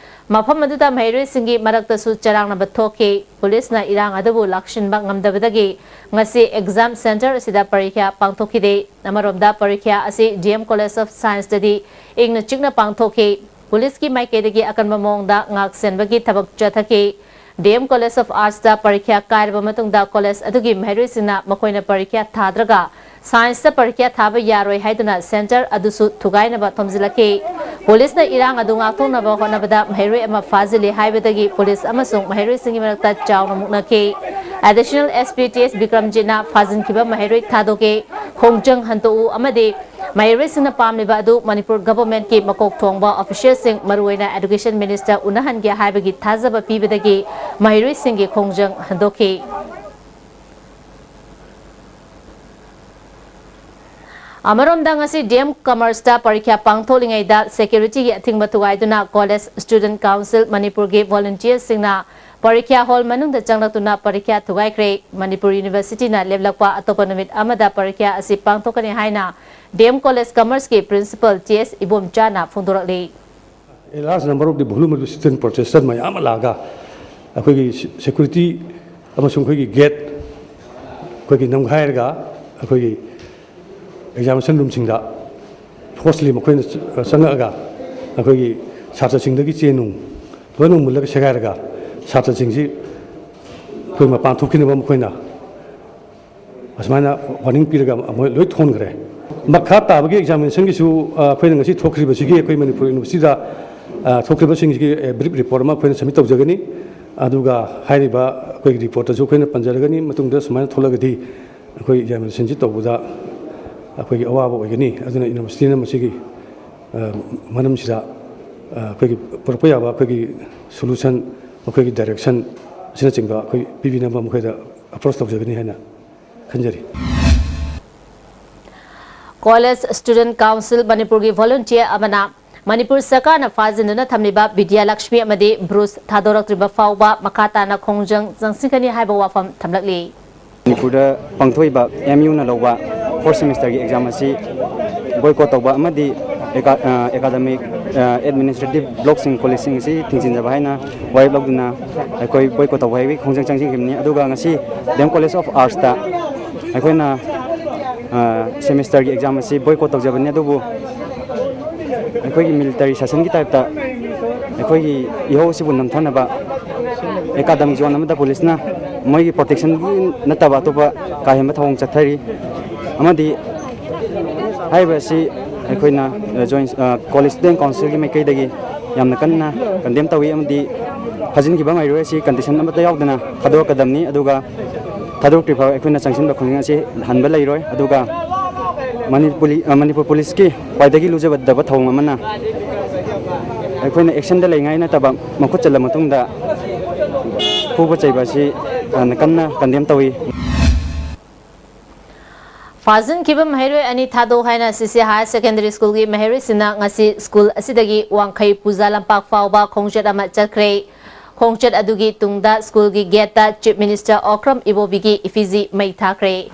ꯃꯐꯝ ꯑꯗꯨꯗ ꯃꯍꯩꯔꯣꯏꯁꯤꯡꯒꯤ ꯃꯔꯛꯇꯁꯨ ꯆꯔꯥꯡꯅꯕ ꯊꯣꯛꯈꯤ꯫ ꯄꯨꯂꯤꯁꯅ ꯏꯔꯥꯡ ꯑꯗꯨꯕꯨ ꯂꯥꯛꯁꯤꯟꯕ ꯉꯝꯗꯕꯗꯒꯤ ꯉꯁꯤ ꯑꯦꯛꯖꯥꯝ ꯁꯦꯟꯇꯔ ꯑꯁꯤꯗ ꯄꯔꯤꯈ꯭ꯌꯥ ꯄꯥꯡꯊꯣꯛꯈꯤꯗꯦ꯫ ꯑꯃꯔꯣꯝꯗ, ꯄꯔꯤꯈ꯭ꯌꯥ ꯑꯁꯤ ꯗꯤ ꯑꯦꯝ ꯀꯣꯂꯦꯖ ꯑꯣꯐ ꯁꯥꯏꯟꯁꯇꯗꯤ ꯏꯪꯅ ꯆꯤꯛꯅ ꯄꯥꯡꯊꯣꯛꯈꯤ꯫ ꯄꯨꯂꯤꯁꯀꯤ ꯃꯥꯏꯀꯩꯗꯒꯤ ꯑꯀꯟꯕ ꯃꯑꯣꯡꯗ ꯉꯥꯛ ꯁꯦꯟꯕꯒꯤ ꯊꯕꯛ ꯆꯠꯊꯈꯤ꯫ ꯗꯤ ꯑꯦꯝ ꯀꯣꯂꯦꯖ ꯑꯣꯐ ꯑꯥꯔꯠꯁꯇ ꯄꯔꯤꯈ꯭ꯌꯥ ꯀꯥꯏꯔꯕ ꯃꯇꯨꯡꯗ ꯀꯣꯂꯦꯖ ꯑꯗꯨꯒꯤ ꯃꯍꯩꯔꯣꯏꯁꯤꯡꯅ ꯃꯈꯣꯏꯅ ꯄꯔꯤꯈ꯭ꯌꯥ ꯊꯥꯗ꯭ꯔꯒ ꯁꯥꯏꯟꯁꯇ ꯄꯔꯤꯈ꯭ꯌꯥ ꯊꯥꯕ ꯌꯥꯔꯣꯏ ꯍꯥꯏꯗꯨꯅ ꯁꯦꯟꯇꯔ ꯑꯗꯨꯁꯨ ꯊꯨꯒꯥꯏꯅꯕ ꯊꯣꯝꯖꯤꯜꯂꯛꯈꯤ꯫ ꯄꯨꯂꯤꯁꯅ ꯏꯔꯥꯡ ꯑꯗꯨ ꯉꯥꯛꯊꯣꯛꯅꯕ ꯍꯣꯠꯅꯕꯗ ꯃꯍꯩꯔꯣꯏ ꯑꯃ ꯐꯥꯖꯤꯜꯂꯤ ꯍꯥꯏꯕꯗꯒꯤ ꯄꯨꯂꯤꯁ ꯑꯃꯁꯨꯡ ꯃꯍꯩꯔꯣꯏꯁꯤꯡꯒꯤ ꯃꯔꯛꯇ ꯆꯥꯎꯅ ꯃꯨꯛꯅꯈꯤ꯫ ꯑꯦꯗꯤꯁꯅꯦꯜ ꯑꯦꯁ ꯄꯤ ꯇꯤ ꯑꯦꯁ ꯕꯤꯀ꯭ꯔꯝꯖꯤꯠꯅ ꯐꯥꯖꯤꯟꯈꯤꯕ ꯃꯍꯩꯔꯣꯏ ꯊꯥꯗꯣꯛꯈꯤ꯫ ꯈꯣꯡꯖꯪ ꯍꯟꯗꯣꯛꯎ ꯑꯃꯗꯤ ꯃꯍꯩꯔꯣꯏꯁꯤꯡꯅ ꯄꯥꯝꯂꯤꯕ ꯑꯗꯨ ꯃꯅꯤꯄꯨꯔ ꯒꯚꯔꯟꯃꯦꯟꯠꯀꯤ ꯃꯀꯣꯛ ꯊꯣꯡꯕ ꯑꯣꯐꯤꯁꯤꯌꯦꯜꯁꯤꯡ, ꯃꯔꯨꯑꯣꯏꯅ ꯑꯦꯗꯨꯀꯦꯁꯟ ꯃꯤꯅꯤꯁꯇꯔ ꯎꯅꯍꯟꯒꯦ ꯍꯥꯏꯕꯒꯤ ꯊꯥꯖꯕ ꯄꯤꯕꯗꯒꯤ ꯃꯍꯩꯔꯣꯏꯁꯤꯡꯒꯤ ꯈꯣꯡꯖꯪ ꯍꯟꯗꯣꯛꯈꯤ꯫ ꯑꯃꯔꯣꯝꯗ, ꯉꯁꯤ ꯗꯤ ꯑꯦꯝ ꯀꯃꯔꯁꯇ ꯄꯔꯤꯈ꯭ꯌꯥ ꯄꯥꯡꯊꯣꯛꯂꯤꯉꯩꯗ ꯁꯦꯀ꯭ꯌꯨꯔꯤꯇꯤꯒꯤ ꯑꯊꯤꯡꯕ ꯊꯨꯒꯥꯏꯗꯨꯅ ꯀꯣꯂꯦꯖ ꯁ꯭ꯇꯨꯗꯦꯟꯠ ꯀꯥꯎꯟꯁꯤꯜ ꯃꯅꯤꯄꯨꯔꯒꯤ ꯚꯣꯂꯨꯟꯇꯤꯌꯔꯁꯤꯡꯅ ꯄꯔꯤꯈ꯭ꯌꯥ ꯍꯣꯜ ꯃꯅꯨꯡꯗ ꯆꯪꯂꯛꯇꯨꯅ ꯄꯔꯤꯈ꯭ꯌꯥ ꯊꯨꯒꯥꯏꯈ꯭ꯔꯦ꯫ ꯃꯅꯤꯄꯨꯔ ꯌꯨꯅꯤꯚꯔꯁꯤꯇꯤꯅ ꯂꯦꯞꯂꯛꯄ ꯑꯇꯣꯞꯄ ꯅꯨꯃꯤꯠ ꯑꯃꯗ ꯄꯔꯤꯈ꯭ꯌꯥ ꯑꯁꯤ ꯄꯥꯡꯊꯣꯛꯀꯅꯤ ꯍꯥꯏꯅ ꯗꯤ ꯑꯦꯝ ꯀꯣꯂꯦꯖ ꯀꯃꯔꯁꯀꯤ ꯄ꯭ꯔꯤꯟꯁꯤꯄꯜ ꯇꯤ ꯑꯦꯁ ꯏꯕꯣꯝꯆꯥꯅ ꯐꯣꯡꯗꯣꯔꯛꯂꯤ꯫ A large number of the volume of the student protester ꯃꯌꯥꯝ ꯑꯃ ꯂꯥꯛꯑꯒ ꯑꯩꯈꯣꯏꯒꯤ ꯁꯦ-, ꯁꯦꯀ꯭ꯌꯨꯔꯤꯇꯤ ꯑꯃꯁꯨꯡ ꯑꯩꯈꯣꯏꯒꯤ ꯒꯦꯠ ꯑꯩꯈꯣꯏꯒꯤ ꯅꯝꯈꯥꯏꯔꯒ ꯑꯩꯈꯣꯏꯒꯤ ꯑꯦꯛꯖꯥꯃꯤꯅꯦꯁꯟ ꯔꯨꯝꯁꯤꯡꯗ ꯐꯣꯔꯁꯂꯤ ꯃꯈꯣꯏꯅ ꯆ-, ꯆꯪꯉꯛꯑꯒ ꯑꯩꯈꯣꯏꯒꯤ ꯁꯥꯇ꯭ꯔꯁꯤꯡꯗꯒꯤ ꯆꯦ ꯅꯨꯡ ꯂꯣꯏꯅꯃꯛ ꯃꯨꯜꯂꯒ ꯁꯦꯒꯥꯏꯔꯒ ꯁꯥꯇ꯭ꯔꯁꯤꯡꯁꯤ ꯑꯩꯈꯣꯏ ꯃꯄꯥꯟ ꯊꯣꯛꯈꯤꯅꯕ ꯃꯈꯣꯏꯅ ꯑꯁꯨꯃꯥꯏꯅ ꯋꯥꯔꯅꯤꯡ ꯄꯤꯔꯒ ꯃꯣꯏ ꯂꯣꯏ ꯊꯣꯟꯈ꯭ꯔꯦ꯫ ꯃꯈꯥ ꯇꯥꯕꯒꯤ ꯑꯦꯛꯖꯥꯃꯤꯅꯦꯁꯟꯒꯤꯁꯨ, ꯑ, ꯑꯩꯈꯣꯏꯅ ꯉꯁꯤ ꯊꯣꯛꯈ꯭ꯔꯤꯕꯁꯤꯒꯤ ꯑꯩꯈꯣꯏ ꯃꯅꯤꯄꯨꯔ ꯌꯨꯅꯤꯚꯔꯁꯤꯇꯤꯗ, ꯑ, ꯊꯣꯛꯈ꯭ꯔꯤꯕꯁꯤꯡꯁꯤꯒꯤ, ꯑ, ꯕ꯭ꯔꯤꯐ ꯔꯤꯄꯣꯔꯠ ꯑꯃ ꯑꯩꯈꯣꯏꯅ ꯁꯕꯃꯤꯠ ꯇꯧꯖꯒꯅꯤ꯫ ꯑꯗꯨꯒ ꯍꯥꯏꯔꯤꯕ ꯑꯩꯈꯣꯏꯒꯤ ꯔꯤꯄꯣꯔꯠꯇꯁꯨ ꯑꯩꯈꯣꯏꯅ ꯄꯟꯖꯔꯒꯅꯤ꯫ ꯃꯇꯨꯡꯗ ꯁꯨꯃꯥꯏꯅ ꯊꯣꯛꯂꯒꯗꯤ ꯑꯩꯈꯣꯏ ꯑꯦꯛꯖꯥꯃꯤꯅꯦꯁꯟꯁꯤ ꯇꯧꯕꯗ ꯑꯩꯈꯣꯏꯒꯤ ꯑꯋꯥꯕ ꯑꯣꯏꯒꯅꯤ꯫ ꯑꯗꯨꯅ ꯌꯨꯅꯤꯚꯔꯁꯤꯇꯤꯅ ꯃꯁꯤꯒꯤ, ꯑ, ꯃꯔꯝꯁꯤꯗ, ꯑ, ꯑꯩꯈꯣꯏꯒꯤ ꯄꯨꯔꯛꯄ ꯌꯥꯕ ꯑꯩꯈꯣꯏꯒꯤ ꯁꯣꯂꯨꯁꯟ, ꯑꯩꯈꯣꯏꯒꯤ ꯗꯥꯏꯔꯦꯛꯁꯟ ꯑꯁꯤꯅꯆꯤꯡꯕ ꯑꯩꯈꯣꯏ ꯄꯤꯕꯤꯅꯕ ꯃꯈꯣꯏꯗ ꯑꯦꯄ꯭ꯔꯣꯁ ꯇꯧꯖꯒꯅꯤ ꯍꯥꯏꯅ ꯈꯟꯖꯔꯤ꯫ College Student Council ꯃꯅꯤꯄꯨꯔꯒꯤ volunteer ꯑꯃꯅ ꯃꯅꯤꯄꯨꯔ ꯁꯔꯀꯥꯔꯅ ꯐꯥꯖꯤꯟꯗꯨꯅ ꯊꯝꯂꯤꯕ ꯕꯤꯗ꯭ꯌꯥ ꯂꯛꯁꯃꯤ ꯑꯃꯗꯤ ꯕ꯭ꯔꯨꯁ ꯊꯥꯗꯣꯔꯛꯇ꯭ꯔꯤꯕ ꯐꯥꯎꯕ ꯃꯈꯥ ꯇꯥꯅ ꯈꯣꯡꯖꯪ ꯆꯪꯁꯤꯟꯒꯅꯤ ꯍꯥꯏꯕ ꯋꯥꯐꯝ ꯊꯝꯂꯛꯂꯤ꯫ ꯃꯅꯤꯄꯨꯔꯗ ꯄꯥꯡꯊꯣꯛꯏꯕ ꯑꯦꯝ ꯌꯨꯅ ꯂꯧꯕ fourth semesterꯒꯤ exam ꯑꯁꯤ boycott ꯇꯧꯕ ꯑꯃꯗꯤ ꯑꯦꯀꯥ-, ꯑ, academic, ꯑ, administrative blockꯁꯤꯡ, collegeꯁꯤꯡ ꯑꯁꯤ ꯊꯤꯡꯖꯤꯟꯖꯕ ꯍꯥꯏꯅ ꯋꯥꯔꯦꯞ ꯂꯧꯗꯨꯅ ꯑꯩꯈꯣꯏ boycott ꯇꯧꯕ ꯍꯥꯏꯕꯒꯤ ꯈꯣꯡꯖꯪ ꯆꯪꯁꯤꯟꯈꯤꯕꯅꯤ꯫ ꯑꯗꯨꯒ ꯉꯁꯤ ꯗꯤ ꯑꯦꯝ College of Artsꯇ ꯑꯩꯈꯣꯏꯅ, ꯑ, semesterꯒꯤ exam ꯑꯁꯤ boycott ꯇꯧꯖꯕꯅꯤ, ꯑꯗꯨꯕꯨ ꯑꯩꯈꯣꯏꯒꯤ military ꯁꯥꯁꯟꯒꯤ typeꯇ ꯑꯩꯈꯣꯏꯒꯤ ꯏꯍꯧ ꯑꯁꯤꯕꯨ ꯅꯝꯊꯅꯕ academic zone ꯑꯃꯗ policeꯅ ꯃꯣꯏꯒꯤ protectionꯒꯤ ꯅꯠꯇꯕ ꯑꯇꯣꯞꯄ ꯀꯥ ꯍꯦꯟꯕ ꯊꯧꯑꯣꯡ ꯆꯠꯊꯔꯤ꯫ ꯑꯃꯗꯤ ꯍꯥꯏꯔꯤꯕ ꯑꯁꯤ ꯑꯩꯈꯣꯏꯅ, ꯑ, joint, ꯑ, College Student Councilꯒꯤ ꯃꯥꯏꯀꯩꯗꯒꯤ ꯌꯥꯝꯅ ꯀꯟꯅ condemn ꯇꯧꯏ, ꯑꯃꯗꯤ ꯐꯥꯖꯤꯟꯈꯤꯕ ꯃꯍꯩꯔꯣꯏ ꯑꯁꯤ condition ꯑꯃꯠꯇ ꯌꯥꯎꯗꯅ ꯊꯥꯗꯣꯔꯛꯀꯗꯕꯅꯤ꯫ ꯑꯗꯨꯒ ꯊꯥꯗꯣꯔꯛꯇ꯭ꯔꯤ ꯐꯥꯎ ꯑꯩꯈꯣꯏꯅ ꯆꯪꯁꯤꯟꯕ ꯈꯣꯡꯖꯪ ꯑꯁꯤ ꯍꯟꯕ ꯂꯩꯔꯣꯏ꯫ ꯑꯗꯨꯒ ꯃꯅꯤꯄꯨꯔꯤ-, ꯑ, ꯃꯅꯤꯄꯨꯔ policeꯀꯤ ꯈ꯭ꯋꯥꯏꯗꯒꯤ ꯂꯨꯖꯗꯕ ꯊꯧꯑꯣꯡ ꯑꯃꯅ ꯑꯩꯈꯣꯏꯅ actionꯗ ꯂꯩꯉꯥꯏ ꯅꯠꯇꯕ ꯃꯈꯨꯠ ꯆꯜꯂ ꯃꯇꯨꯡꯗ ꯐꯨꯕ ꯆꯩꯕ ꯑꯁꯤ ꯌꯥꯝꯅ ꯀꯟꯅ condemn ꯇꯧꯏ꯫ ꯐꯥꯖꯤꯟꯈꯤꯕ ꯃꯍꯩꯔꯣꯏ ꯑꯅꯤ ꯊꯥꯗꯣꯛ ꯍꯥꯏꯅ ꯁꯤꯁꯤ Higher Secondary Schoolꯒꯤ ꯃꯍꯩꯔꯣꯏꯁꯤꯡꯅ ꯉꯁꯤ school ꯑꯁꯤꯗꯒꯤ ꯋꯥꯡꯈꯩ ꯄꯨꯖꯥ ꯂꯝꯄꯥꯛ ꯐꯥꯎꯕ ꯈꯣꯡꯆꯠ ꯑꯃ ꯆꯠꯈ꯭ꯔꯦ꯫ ꯈꯣꯡꯆꯠ ꯑꯗꯨꯒꯤ ꯇꯨꯡꯗ schoolꯒꯤ gateꯇ Chief Minister ꯑꯣꯀ꯭ꯔꯝ ꯏꯕꯣꯕꯤꯒꯤ effigy ꯃꯩ ꯊꯥꯈ꯭ꯔꯦ꯫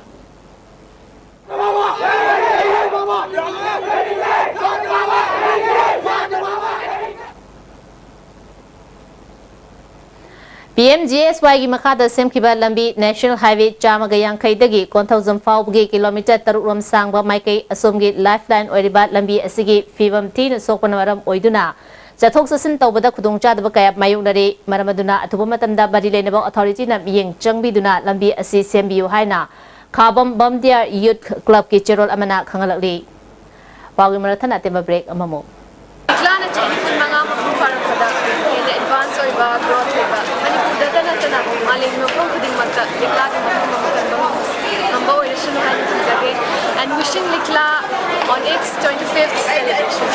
ꯄꯤ ꯑꯦꯝ ꯖꯤ ꯑꯦꯁ ꯋꯥꯏꯒꯤ ꯃꯈꯥꯗ ꯁꯦꯝꯈꯤꯕ ꯂꯝꯕꯤ National Highway ꯆꯥꯝꯃꯒ ꯌꯥꯡꯈꯩꯗꯒꯤ ꯀꯣꯟꯊꯧꯖꯝ ꯐꯥꯎꯕꯒꯤ kilometre ꯇꯔꯨꯛ ꯔꯣꯝ ꯁꯥꯡꯕ ꯃꯥꯏꯀꯩ ꯑꯁꯣꯝꯒꯤ lifeline ꯑꯣꯏꯔꯤꯕ ꯂꯝꯕꯤ ꯑꯁꯤꯒꯤ ꯐꯤꯕꯝ ꯊꯤꯅ ꯁꯣꯛꯄꯅ ꯃꯔꯝ ꯑꯣꯏꯗꯨꯅ ꯆꯠꯊꯣꯛ ꯆꯠꯁꯤꯟ ꯇꯧꯕꯗ ꯈꯨꯗꯣꯡꯆꯥꯗꯕ ꯀꯌꯥ ꯃꯥꯌꯣꯛꯅꯔꯤ꯫ ꯃꯔꯝ ꯑꯗꯨꯅ ꯑꯊꯨꯕ ꯃꯇꯝꯗ ꯃꯔꯤ ꯂꯩꯅꯕ authorityꯅ ꯃꯤꯠꯌꯦꯡ ꯆꯪꯕꯤꯗꯨꯅ ꯂꯝꯕꯤ ꯑꯁꯤ ꯁꯦꯝꯕꯤꯌꯨ ꯍꯥꯏꯅ ꯈꯥꯕꯝ ꯕꯝꯗꯤꯌꯥꯔ Youth Clubꯀꯤ ꯆꯦꯔꯣꯜ ꯑꯃꯅ ꯈꯪꯍꯜꯂꯛꯂꯤ꯫ ꯄꯥꯎꯒꯤ ꯃꯔꯛ ꯊꯠꯅ ꯑꯇꯦꯟꯕ break ꯑꯃꯃꯨꯛ꯫ ꯂꯤꯛꯂꯥꯅ ꯆꯍꯤ ꯀꯨꯟꯃꯉꯥ ꯃꯄꯨꯡ ꯐꯥꯔꯛꯄꯗ ꯍꯦꯟꯅ advance ꯑꯣꯏꯕ, growth ꯑꯣꯏꯕ, ꯃꯅꯤꯄꯨꯔꯗꯇ ꯅꯠꯇꯅ ꯃꯥꯂꯦꯝꯒꯤ ꯃꯐꯝ ꯈꯨꯗꯤꯡꯃꯛꯇ ꯂꯤꯛꯂꯥꯒꯤ ꯃꯐꯝ ꯑꯃ ꯀꯟꯕ ꯉꯝ-, ꯉꯝꯕ ꯑꯣꯏꯔꯁꯅꯨ ꯍꯥꯏꯅ ꯊꯝꯖꯒꯦ꯫ And wishing Likla on its twenty-fifth celebration.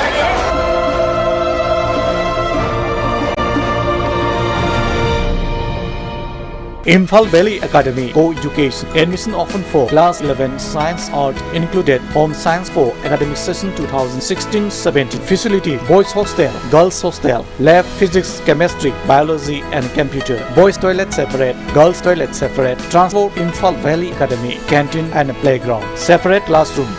Imphal Valley Academy, co-education, admission open for class eleven, science, art included, home science for academic session two thousand sixteen seventeen. Facility: boys hostel, girls hostel, lab, physics, chemistry, biology and computer. Boys toilet separate, girls toilet separate. Transport: Imphal Valley Academy, canteen and playground, separate classroom.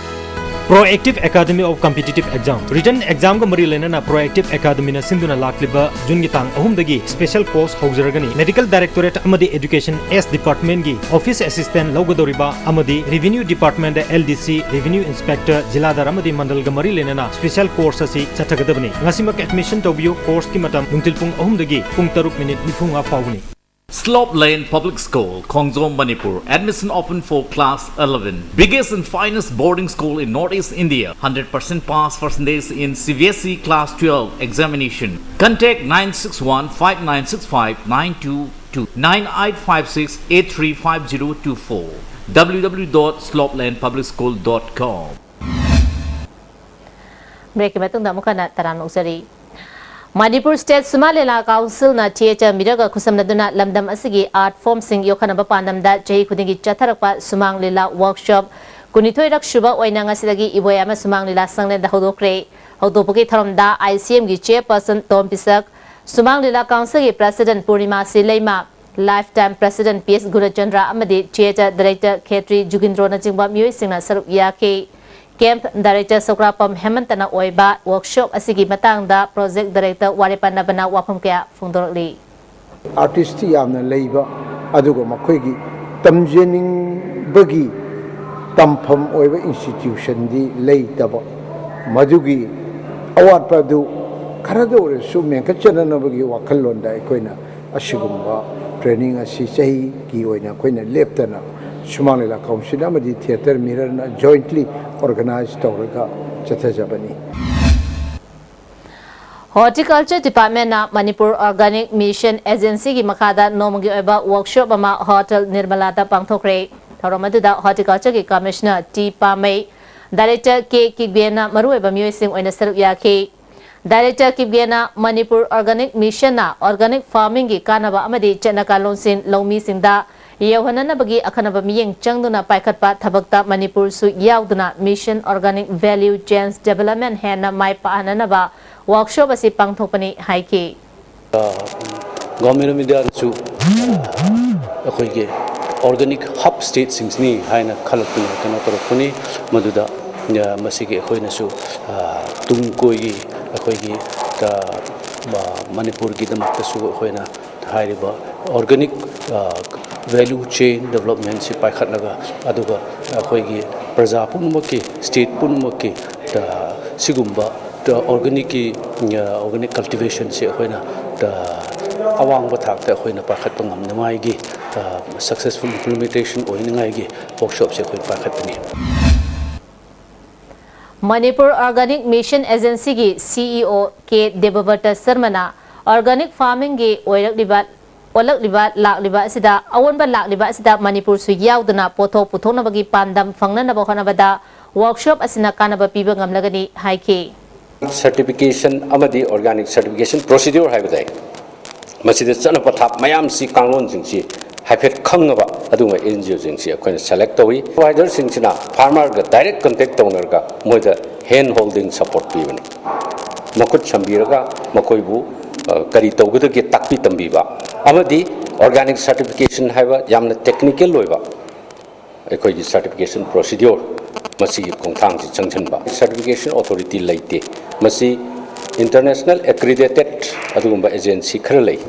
Proactive Academy of Competitive Exam. Written exam ꯒ ꯃꯔꯤ ꯂꯩꯅꯅ Proactive Academy ꯅ ꯁꯤꯟꯗꯨꯅ ꯂꯥꯛꯂꯤꯕ ꯖꯨꯟꯒꯤ ꯇꯥꯡ ꯑꯍꯨꯝꯗꯒꯤ special course ꯍꯧꯖꯔꯒꯅꯤ꯫ Medical Directorate ꯑꯃꯗꯤ Education S Department ꯒꯤ office assistant ꯂꯧꯒꯗꯧꯔꯤꯕ ꯑꯃꯗꯤ Revenue Department ꯗ L D C, Revenue Inspector, ꯖꯤꯂꯥꯗꯥꯔ ꯑꯃꯗꯤ ꯃꯟꯗꯜꯒ ꯃꯔꯤ ꯂꯩꯅꯅ special course ꯑꯁꯤ ꯆꯠꯊꯒꯗꯕꯅꯤ꯫ ꯉꯁꯤꯃꯛ admission ꯇꯧꯕꯤꯌꯨ꯫ Course ꯀꯤ ꯃꯇꯝ ꯅꯨꯡꯊꯤꯜ ꯄꯨꯡ ꯑꯍꯨꯝꯗꯒꯤ ꯄꯨꯡ ꯇꯔꯨꯛ minute ꯅꯤꯐꯨ ꯃꯉꯥ ꯐꯥꯎꯕꯅꯤ꯫ Slope Lane Public School, Khongjom, Manipur. Admission open for class eleven. Biggest and finest boarding school in Northeast India. Hundred percent pass percentage in C B S E class twelve examination. Contact nine six one five nine six five nine two two, nine eight five six eight three five zero two four, W W W dot slope lane public school dot com. Break ꯀꯤ ꯃꯇꯨꯡꯗ ꯑꯃꯨꯛ ꯍꯟꯅ ꯇꯔꯥꯝꯅ ꯑꯣꯛꯆꯔꯤ꯫ Manipur State ꯁꯨꯃꯥꯡ ꯂꯤꯂꯥ Council ꯅ theatre mirror ꯒ ꯈꯨꯠꯁꯝꯅꯗꯨꯅ ꯂꯝꯗꯝ ꯑꯁꯤꯒꯤ art form ꯁꯤꯡ ꯌꯣꯛꯈꯠꯅꯕ ꯄꯥꯟꯗꯝꯗ ꯆꯍꯤ ꯈꯨꯗꯤꯡꯒꯤ ꯆꯠꯊꯔꯛꯄ ꯁꯨꯃꯥꯡ ꯂꯤꯂꯥ workshop ꯀꯨꯟꯅꯤꯊꯣꯏꯔꯛ ꯁꯨꯕ ꯑꯣꯏꯅ ꯉꯁꯤꯗꯒꯤ ꯏꯕꯣꯌꯥꯏꯃ ꯁꯨꯃꯥꯡ ꯂꯤꯂꯥ ꯁꯪꯂꯦꯟꯗ ꯍꯧꯗꯣꯛꯈ꯭ꯔꯦ꯫ ꯍꯧꯗꯣꯛꯄꯒꯤ ꯊꯧꯔꯝꯗ I C M ꯒꯤ chairperson ꯇꯣꯝ ꯄꯤꯁꯛ, ꯁꯨꯃꯥꯡ ꯂꯤꯂꯥ Council ꯒꯤ President ꯄꯨꯔꯅꯤꯃꯥ ꯁꯤ ꯂꯩꯃ, Lifetime President P S ꯒꯨꯅꯆꯟꯗ꯭ꯔ ꯑꯃꯗꯤ Theatre Director ꯈꯦꯇ꯭ꯔꯤ ꯖꯨꯒꯤꯟꯗ꯭ꯔꯣꯅꯆꯤꯡꯕ ꯃꯤꯑꯣꯏꯁꯤꯡꯅ ꯁꯔꯨꯛ ꯌꯥꯈꯤ꯫ Camp Director ꯁꯧꯒ꯭ꯔꯥꯄꯝ ꯍꯦꯃꯟꯇꯅ ꯑꯣꯏꯕ workshop ꯑꯁꯤꯒꯤ ꯃꯇꯥꯡꯗ Project Director ꯋꯥꯔꯦꯄ ꯅꯕꯅ ꯋꯥꯐꯝ ꯀꯌꯥ ꯐꯣꯡꯗꯣꯔꯛꯂꯤ꯫ Artist ꯌꯥꯝꯅ ꯂꯩꯕ, ꯑꯗꯨꯒ ꯃꯈꯣꯏꯒꯤ ꯇꯝꯖꯅꯤꯡꯕꯒꯤ ꯇꯝꯐꯝ ꯑꯣꯏꯕ institution ꯗꯤ ꯂꯩꯇꯕ, ꯃꯗꯨꯒꯤ ꯑꯋꯥꯠꯄ ꯑꯗꯨ ꯈꯔꯗ ꯑꯣꯏꯔꯁꯨ ꯃꯦꯟꯈꯠꯆꯅꯅꯕꯒꯤ ꯋꯥꯈꯜꯂꯣꯟꯗ ꯑꯩꯈꯣꯏꯅ ꯑꯁꯤꯒꯨꯝꯕ training ꯑꯁꯤ ꯆꯍꯤꯒꯤ ꯑꯣꯏꯅ ꯑꯩꯈꯣꯏꯅ ꯂꯦꯞꯇꯅ ꯁꯨꯃꯥꯡ ꯂꯤꯂꯥ Council ꯑꯃꯗꯤ Theatre Mirror ꯅ jointly organize ꯇꯧꯔꯒ ꯆꯠꯊꯖꯕꯅꯤ꯫ Horticulture Department ꯅ Manipur Organic Mission Agency ꯒꯤ ꯃꯈꯥꯗ ꯅꯣꯡꯃꯒꯤ ꯑꯣꯏꯕ workshop ꯑꯃ Hotel ꯅꯤꯔꯃꯂꯥꯗ ꯄꯥꯡꯊꯣꯛꯈ꯭ꯔꯦ꯫ ꯊꯧꯔꯝ ꯑꯗꯨꯗ Horticulture ꯒꯤ Commissioner ꯇꯤ ꯄꯥꯃꯩ, Director ꯀꯦ ꯀꯤꯛꯕꯦꯟꯅ ꯃꯔꯨꯑꯣꯏꯕ ꯃꯤꯑꯣꯏꯁꯤꯡ ꯑꯣꯏꯅ ꯁꯔꯨꯛ ꯌꯥꯈꯤ꯫ Director ꯀꯤꯞꯒꯦꯅ ꯃꯅꯤꯄꯨꯔ Organic Missionꯅ organic farmingꯒꯤ ꯀꯥꯟꯅꯕ ꯑꯃꯗꯤ ꯆꯠꯅ ꯀꯥꯡꯂꯣꯟꯁꯤꯡ ꯂꯧꯃꯤꯁꯤꯡꯗ ꯌꯧꯍꯟꯅꯅꯕꯒꯤ ꯑꯈꯟꯅꯕ ꯃꯤꯠꯌꯦꯡ ꯆꯪꯗꯨꯅ ꯄꯥꯏꯈꯠꯄ ꯊꯕꯛꯇ ꯃꯅꯤꯄꯨꯔꯁꯨ ꯌꯥꯎꯗꯨꯅ Mission Organic Value Chains Development ꯍꯦꯟꯅ ꯃꯥꯏ ꯄꯥꯛꯍꯟꯅꯅꯕ workshop ꯑꯁꯤ ꯄꯥꯡꯊꯣꯛꯄꯅꯤ ꯍꯥꯏꯈꯤ꯫ Government of Indiaꯅꯁꯨ ꯑꯩꯈꯣꯏꯒꯤ organic hub stateꯁꯤꯡꯁꯤꯅꯤ ꯍꯥꯏꯅ ꯈꯜꯂꯛꯇꯨꯅ ꯀꯩꯅꯣ ꯇꯧꯔꯛꯄꯅꯤ꯫ ꯃꯗꯨꯗ ꯃꯁꯤꯒꯤ ꯑꯩꯈꯣꯏꯅꯁꯨ ꯇꯨꯡ ꯀꯣꯏꯒꯤ ꯑꯩꯈꯣꯏꯒꯤ ꯃꯅꯤꯄꯨꯔꯒꯤꯗꯃꯛꯇꯁꯨ ꯑꯩꯈꯣꯏꯅ ꯍꯥꯏꯔꯤꯕ organic value chain developmentꯁꯤ ꯄꯥꯏꯈꯠꯂꯒ, ꯑꯗꯨꯒ ꯑꯩꯈꯣꯏꯒꯤ ꯄ꯭ꯔꯖꯥ ꯄꯨꯝꯅꯃꯛꯀꯤ, state ꯄꯨꯝꯅꯃꯛꯀꯤ ꯁꯤꯒꯨꯝꯕ organicꯀꯤ organic cultivationꯁꯤ ꯑꯩꯈꯣꯏꯅ ꯑꯋꯥꯡꯕ ꯊꯥꯛꯇ ꯑꯩꯈꯣꯏꯅ ꯄꯥꯏꯈꯠꯄ ꯉꯝꯅꯉꯥꯏꯒꯤ, successful implementation ꯑꯣꯏꯅꯉꯥꯏꯒꯤ workshopꯁꯦ ꯑꯩꯈꯣꯏ ꯄꯥꯏꯈꯠꯄꯅꯤ꯫ ꯃꯅꯤꯄꯨꯔ Organic Mission Agencyꯒꯤ CEO ꯀꯦ ꯗꯦꯕꯕ꯭ꯔꯇ ꯁꯔꯃꯅ organic farmingꯒꯤ ꯑꯣꯏꯔꯛꯂꯤꯕ ꯑꯣꯜꯂꯛꯂꯤꯕ ꯂꯥꯛꯂꯤꯕ ꯑꯁꯤꯗ ꯑꯑꯣꯟꯕ ꯂꯥꯛꯂꯤꯕ ꯑꯁꯤꯗ ꯃꯅꯤꯄꯨꯔꯁꯨ ꯌꯥꯎꯗꯨꯅ ꯄꯣꯠꯊꯣꯛ ꯄꯨꯊꯣꯛꯅꯕꯒꯤ ꯄꯥꯟꯗꯝ ꯐꯪꯅꯅꯕ ꯍꯣꯠꯅꯕꯗ workshop ꯑꯁꯤꯅ ꯀꯥꯟꯅꯕ ꯄꯤꯕ ꯉꯝꯂꯒꯅꯤ ꯍꯥꯏꯈꯤ꯫ Certification ꯑꯃꯗꯤ organic certification procedure ꯍꯥꯏꯕ ꯇꯥꯏ꯫ ꯃꯁꯤꯗ ꯆꯠꯅ ꯄꯊꯥꯞ ꯃꯌꯥꯝꯁꯤ, ꯀꯥꯡꯂꯣꯟꯁꯤꯡꯁꯤ ꯍꯥꯏꯐꯦꯠ ꯈꯪꯉꯕ ꯑꯗꯨꯒꯨꯝꯕ NGOꯁꯤꯡꯁꯤ ꯑꯩꯈꯣꯏꯅ select ꯇꯧꯏ꯫ Providerꯁꯤꯡꯁꯤꯅ farmerꯒ direct contact ꯇꯧꯅꯔꯒ ꯃꯣꯏꯗ hand holding support ꯄꯤꯕꯅꯤ꯫ ꯃꯈꯨꯠ ꯁꯝꯕꯤꯔꯒ ꯃꯈꯣꯏꯕꯨ ꯀꯔꯤ ꯇꯧꯒꯗꯒꯦ ꯇꯥꯛꯄꯤ ꯇꯝꯕꯤꯕ ꯑꯃꯗꯤ organic certification ꯍꯥꯏꯕ ꯌꯥꯝꯅ technical ꯑꯣꯏꯕ ꯑꯩꯈꯣꯏꯒꯤ certification procedure ꯃꯁꯤꯒꯤ ꯈꯣꯡꯊꯥꯡꯁꯤ ꯆꯪꯁꯤꯟꯕ꯫ Certification authority ꯂꯩꯇꯦ꯫ ꯃꯁꯤ international accredited ꯑꯗꯨꯒꯨꯝꯕ agency ꯈꯔ ꯂꯩ꯫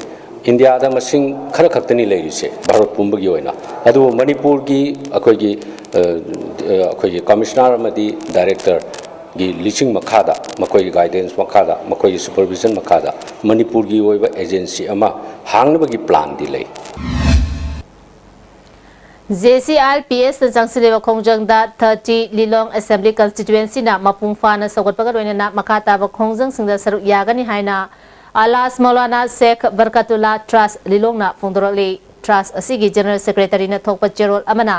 ꯏꯟꯗꯤꯌꯥꯗ ꯃꯁꯤꯡ ꯈꯔ ꯈꯛꯇꯅꯤ ꯂꯩꯔꯤꯁꯦ ꯚꯥꯔꯠ ꯄꯨꯝꯕꯒꯤ ꯑꯣꯏꯅ꯫ ꯑꯗꯨꯕꯨ ꯃꯅꯤꯄꯨꯔꯒꯤ ꯑꯩꯈꯣꯏꯒꯤ ꯑꯩꯈꯣꯏꯒꯤ commissioner ꯑꯃꯗꯤ directorꯒꯤ ꯂꯨꯆꯤꯡ ꯃꯈꯥꯗ, ꯃꯈꯣꯏꯒꯤ guidance ꯃꯈꯥꯗ, ꯃꯈꯣꯏꯒꯤ supervision ꯃꯈꯥꯗ ꯃꯅꯤꯄꯨꯔꯒꯤ ꯑꯣꯏꯕ agency ꯑꯃ ꯍꯥꯡꯅꯕꯒꯤ planꯗꯤ ꯂꯩ꯫ JCRPSꯅ ꯆꯪꯁꯤꯜꯂꯤꯕ ꯈꯣꯡꯖꯪꯗ ꯊꯥꯔꯇꯤ ꯂꯤꯂꯣꯡ Assembly Constituencyꯅ ꯃꯄꯨꯡ ꯐꯥꯅ ꯁꯧꯒꯠꯄꯒ ꯂꯣꯏꯅꯅ ꯃꯈꯥ ꯇꯥꯕ ꯈꯣꯡꯖꯪꯁꯤꯡꯗ ꯁꯔꯨꯛ ꯌꯥꯒꯅꯤ ꯍꯥꯏꯅ ꯑꯂꯥꯁ ꯃꯧꯂꯥꯅꯥ ꯁꯦꯈ ꯕꯔꯀꯇꯨꯜꯂꯥ ꯇ꯭ꯔꯁ ꯂꯤꯂꯣꯡꯅ ꯐꯣꯡꯗꯣꯔꯛꯂꯤ꯫ ꯇ꯭ꯔꯁ ꯑꯁꯤꯒꯤ General Secretaryꯅ ꯊꯣꯛꯄ ꯆꯦꯔꯣꯜ ꯑꯃꯅ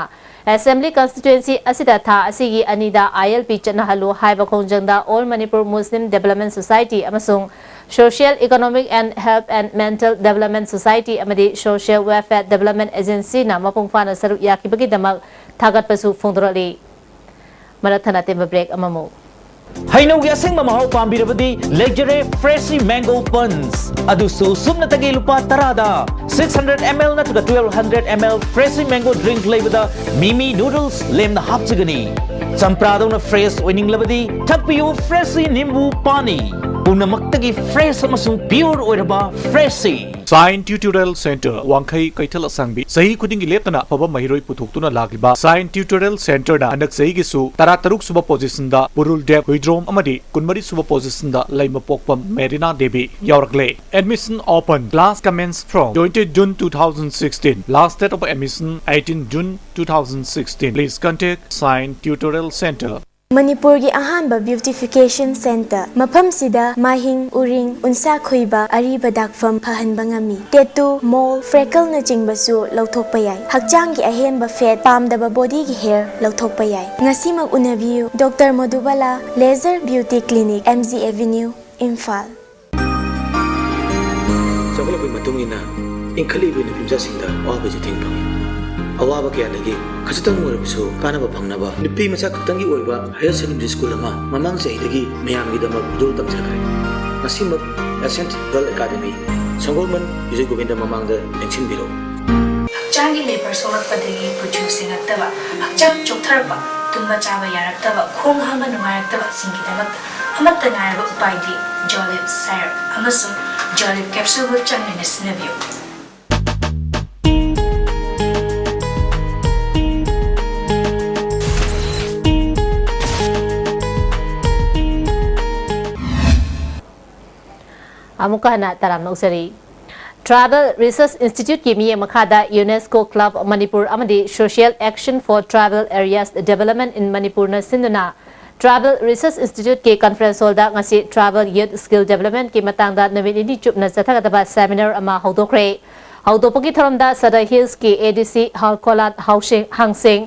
Assembly constituency ꯑꯁꯤꯗ ꯊꯥ ꯑꯁꯤꯒꯤ ꯑꯅꯤꯗ ILP ꯆꯠꯅꯍꯜꯂꯨ ꯍꯥꯏꯕ ꯈꯣꯡꯖꯪꯗ All Manipur Muslim Development Society ꯑꯃꯁꯨꯡ Social Economic and Health and Mental Development Society ꯑꯃꯗꯤ Social Welfare Development Agencyꯅ ꯃꯄꯨꯡ ꯐꯥꯅ ꯁꯔꯨꯛ ꯌꯥꯈꯤꯕꯒꯤꯗꯃꯛ ꯊꯥꯒꯠꯄꯁꯨ ꯐꯣꯡꯗꯣꯔꯛꯂꯤ꯫ ꯃꯔꯛ ꯊꯠꯅ ꯑꯇꯦꯟꯕ break ꯑꯃꯃꯨꯛ꯫ ꯍꯩꯅꯧꯒꯤ ꯑꯁꯦꯡꯕ ꯃꯍꯥꯎ ꯄꯥꯝꯕꯤꯔꯕꯗꯤ ꯂꯩꯖꯔꯦ Freshie Mango Punch꯫ ꯑꯗꯨꯁꯨ ꯁꯨꯞꯅꯇꯒꯤ ꯂꯨꯄꯥ ꯇꯔꯥꯗ꯫ Six hundred ml ꯅꯠꯇ꯭ꯔꯒ twelve hundred ml Freshie Mango Drink ꯂꯩꯕꯗ Mimi Noodles ꯂꯦꯝꯅ ꯍꯥꯞꯆꯒꯅꯤ꯫ ꯆꯝꯄ꯭ꯔꯥꯗꯧꯅ fresh ꯑꯣꯏꯅꯤꯡꯂꯕꯗꯤ ꯊꯛꯄꯤꯌꯨ Freshie ꯅꯤꯝꯕꯨ ꯄꯥꯅꯤ꯫ ꯄꯨꯝꯅꯃꯛꯇꯒꯤ fresh ꯑꯃꯁꯨꯡ pure ꯑꯣꯏꯔꯕ Freshie꯫ Sign Tutorial Center, ꯋꯥꯡꯈꯩ ꯀꯩꯊꯦꯜ ꯑꯁꯥꯡꯕꯤ꯫ ꯆꯍꯤ ꯈꯨꯗꯤꯡꯒꯤ ꯂꯦꯞꯇꯅ ꯑꯐꯕ ꯃꯍꯩꯔꯣꯏ ꯄꯨꯊꯣꯛꯇꯨꯅ ꯂꯥꯛꯂꯤꯕ Sign Tutorial Centerꯅ ꯍꯟꯗꯛ ꯆꯍꯤꯒꯤꯁꯨ ꯇꯔꯥꯇꯔꯨꯛ ꯁꯨꯕ positionꯗ ꯄꯨꯔꯨꯜ ꯗꯦꯕ ꯍꯨꯏꯗ꯭ꯔꯣꯝ ꯑꯃꯗꯤ ꯀꯨꯟꯃꯔꯤ ꯁꯨꯕ positionꯗ ꯂꯩꯃꯄꯣꯛꯄꯝ ꯃꯦꯔꯤꯅꯥ ꯗꯦꯕꯤ ꯌꯥꯎꯔꯛꯂꯦ꯫ Admission open. Class commence from twenty June two thousand sixteen. Last date of admission eighteen June two thousand sixteen. Please contact Sign Tutorial Center. ꯃꯅꯤꯄꯨꯔꯒꯤ ꯑꯍꯥꯟꯕ beautification center꯫ ꯃꯐꯝꯁꯤꯗ ꯃꯥꯏꯍꯤꯡ, ꯎꯔꯤꯡ, ꯎꯟꯁꯥ ꯈꯨꯏꯕ, ꯑꯔꯤꯕ ꯗꯥꯛꯐꯝ ꯐꯍꯟꯕ ꯉꯝꯃꯤ꯫ Tattoo, mole, freckleꯅꯆꯤꯡꯕꯁꯨ ꯂꯧꯊꯣꯛꯄ ꯌꯥꯏ꯫ ꯍꯛꯆꯥꯡꯒꯤ ꯑꯍꯦꯟꯕ fat, ꯄꯥꯝꯗꯕ bodyꯒꯤ hair ꯂꯧꯊꯣꯛꯄ ꯌꯥꯏ꯫ ꯉꯁꯤꯃꯛ ꯎꯅꯕꯤꯌꯨ꯫ Doctor ꯃꯣꯗꯨꯕꯥꯂꯥ, Laser Beauty Clinic, MG Avenue, Imphal. ꯆꯥꯎꯈꯠꯂꯛꯄꯒꯤ ꯃꯇꯨꯡ ꯏꯟꯅ ꯏꯟꯈꯠꯂꯛꯂꯤꯕ ꯅꯨꯄꯤ ꯃꯆꯥꯁꯤꯡꯗ ꯑꯋꯥꯕ ꯆꯩꯊꯦꯡ ꯐꯪꯏ꯫ ꯑꯋꯥꯕ ꯀꯌꯥꯗꯒꯤ ꯈꯖꯤꯛꯇꯪ ꯑꯣꯏꯔꯕꯁꯨ ꯀꯥꯟꯅꯕ ꯐꯪꯅꯕ ꯅꯨꯄꯤ ꯃꯆꯥ ꯈꯛꯇꯪꯒꯤ ꯑꯣꯏꯕ higher secondary school ꯑꯃ ꯃꯃꯥꯡ ꯆꯍꯤꯗꯒꯤ ꯃꯌꯥꯝꯒꯤꯗꯃꯛ ꯈꯨꯗꯣꯜ ꯇꯝꯖꯈ꯭ꯔꯦ꯫ ꯉꯁꯤꯃꯛ Ascent Girl Academy, ꯁꯪꯒꯣꯜꯕꯟ, Bijoy Govinda ꯃꯃꯥꯡꯗ ꯂꯦꯡꯁꯤꯟꯕꯤꯔꯛꯎ꯫ ꯍꯛꯆꯥꯡꯒꯤ ꯂꯦꯕꯔ ꯁꯣꯛꯂꯛꯄꯗꯒꯤ ꯀꯨꯆꯨ ꯁꯦꯡꯉꯛꯇꯕ, ꯍꯛꯆꯥꯡ ꯆꯣꯛꯊꯔꯛꯄ, ꯇꯨꯝꯕ ꯆꯥꯕ ꯌꯥꯔꯛꯇꯕ, ꯈꯣꯡ ꯍꯥꯝꯕ ꯅꯨꯡꯉꯥꯏꯔꯛꯇꯕꯁꯤꯡꯒꯤꯗꯃꯛꯇ ꯑꯃꯠꯇ ꯉꯥꯏꯔꯕ ꯎꯄꯥꯏꯗꯤ Jolib Syrup ꯑꯃꯁꯨꯡ Jolib Capsule ꯒ ꯆꯥꯡ ꯅꯥꯏꯅ ꯁꯤꯖꯤꯟꯅꯕꯤꯌꯨ꯫ ꯑꯃꯨꯛꯀ ꯍꯟꯅ ꯇꯔꯥꯝꯅ ꯑꯣꯛꯆꯔꯤ꯫ Tribal Research Institute ꯀꯤ ꯃꯤꯠꯌꯦꯡ ꯃꯈꯥꯗ UNESCO Club Manipur ꯑꯃꯗꯤ Social Action for Tribal Areas Development in Manipur ꯅ ꯁꯤꯟꯗꯨꯅ Tribal Research Institute ꯀꯤ conference hall ꯗ ꯉꯁꯤ Tribal Youth Skill Development ꯀꯤ ꯃꯇꯥꯡꯗ ꯅꯨꯃꯤꯠ ꯅꯤꯅꯤ ꯆꯨꯞꯅ ꯆꯠꯊꯒꯗꯕ seminar ꯑꯃ ꯍꯧꯗꯣꯛꯈ꯭ꯔꯦ꯫ ꯍꯧꯗꯣꯛꯄꯒꯤ ꯊꯧꯔꯝꯗ ꯁꯗꯥ ꯍꯤꯜꯁꯀꯤ ꯑꯦ ꯗꯤ ꯁꯤ ꯍꯔꯀꯣꯂꯥꯟ ꯍꯥꯡꯁꯦꯡ,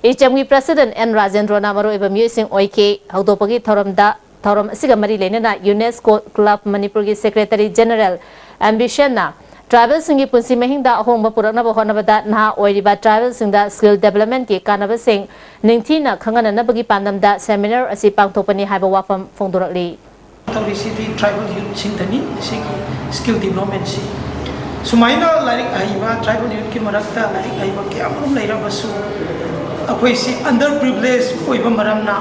ꯏꯆꯝꯒꯤ ꯄ꯭ꯔꯁꯤꯗꯦꯟ ꯑꯦꯟ ꯔꯥꯖꯦꯟꯗ꯭ꯔꯣꯅ ꯃꯔꯨꯑꯣꯏꯕ ꯃꯤꯑꯣꯏꯁꯤꯡ ꯑꯣꯏꯈꯤ꯫ ꯍꯧꯗꯣꯛꯄꯒꯤ ꯊꯧꯔꯝꯗ, ꯊꯧꯔꯝ ꯑꯁꯤꯒ ꯃꯔꯤ ꯂꯩꯅꯅ ꯌꯨꯅꯦꯁꯀꯣ ꯀ꯭ꯂꯕ ꯃꯅꯤꯄꯨꯔꯒꯤ ꯁꯦꯀ꯭ꯔꯦꯇꯔꯤ ꯖꯦꯅꯔꯦꯜ ꯑꯦꯝꯕꯤꯁꯟꯅ ꯇ꯭ꯔꯥꯏꯕꯦꯜꯁꯤꯡꯒꯤ ꯄꯨꯟꯁꯤ ꯃꯍꯤꯡꯗ ꯑꯍꯣꯡꯕ ꯄꯨꯔꯛꯅꯕ ꯍꯣꯠꯅꯕꯗ ꯅꯍꯥ ꯑꯣꯏꯔꯤꯕ ꯇ꯭ꯔꯥꯏꯕꯦꯜꯁꯤꯡꯗ ꯁ꯭ꯀꯤꯜ ꯗꯦꯕꯂꯞꯃꯦꯟꯠꯀꯤ ꯀꯥꯟꯅꯕꯁꯤꯡ ꯅꯤꯡꯊꯤꯅ ꯈꯪꯍꯟꯅꯅꯕꯒꯤ ꯄꯥꯟꯗꯝꯗ ꯁꯦꯃꯤꯅꯥꯔ ꯑꯁꯤ ꯄꯥꯡꯊꯣꯛꯄꯅꯤ ꯍꯥꯏꯕ ꯋꯥꯐꯝ ꯐꯣꯡꯗꯣꯔꯛꯂꯤ꯫ ꯇꯧꯔꯤꯁꯤꯗꯤ ꯇ꯭ꯔꯥꯏꯕꯦꯜ ꯌꯨꯠꯁꯤꯡꯗꯅꯤ꯫ ꯑꯁꯤꯒꯤ ꯁ꯭ꯀꯤꯜ ꯗꯤꯕ꯭ꯂꯞꯃꯦꯟꯁꯤ ꯁꯨꯃꯥꯏꯅ ꯂꯥꯏꯔꯤꯛ ꯍꯩꯕ ꯇ꯭ꯔꯥꯏꯕꯦꯜ ꯌꯨꯠꯀꯤ ꯃꯔꯛꯇ ꯂꯥꯏꯔꯤꯛ ꯍꯩꯕ ꯀꯌꯥꯃꯔꯨꯝ ꯂꯩꯔꯕꯁꯨ ꯑꯩꯈꯣꯏꯁꯤ ꯑꯟꯗꯔ ꯄ꯭ꯔꯤꯚꯤꯂꯦꯖ ꯑꯣꯏꯕ ꯃꯔꯝꯅ,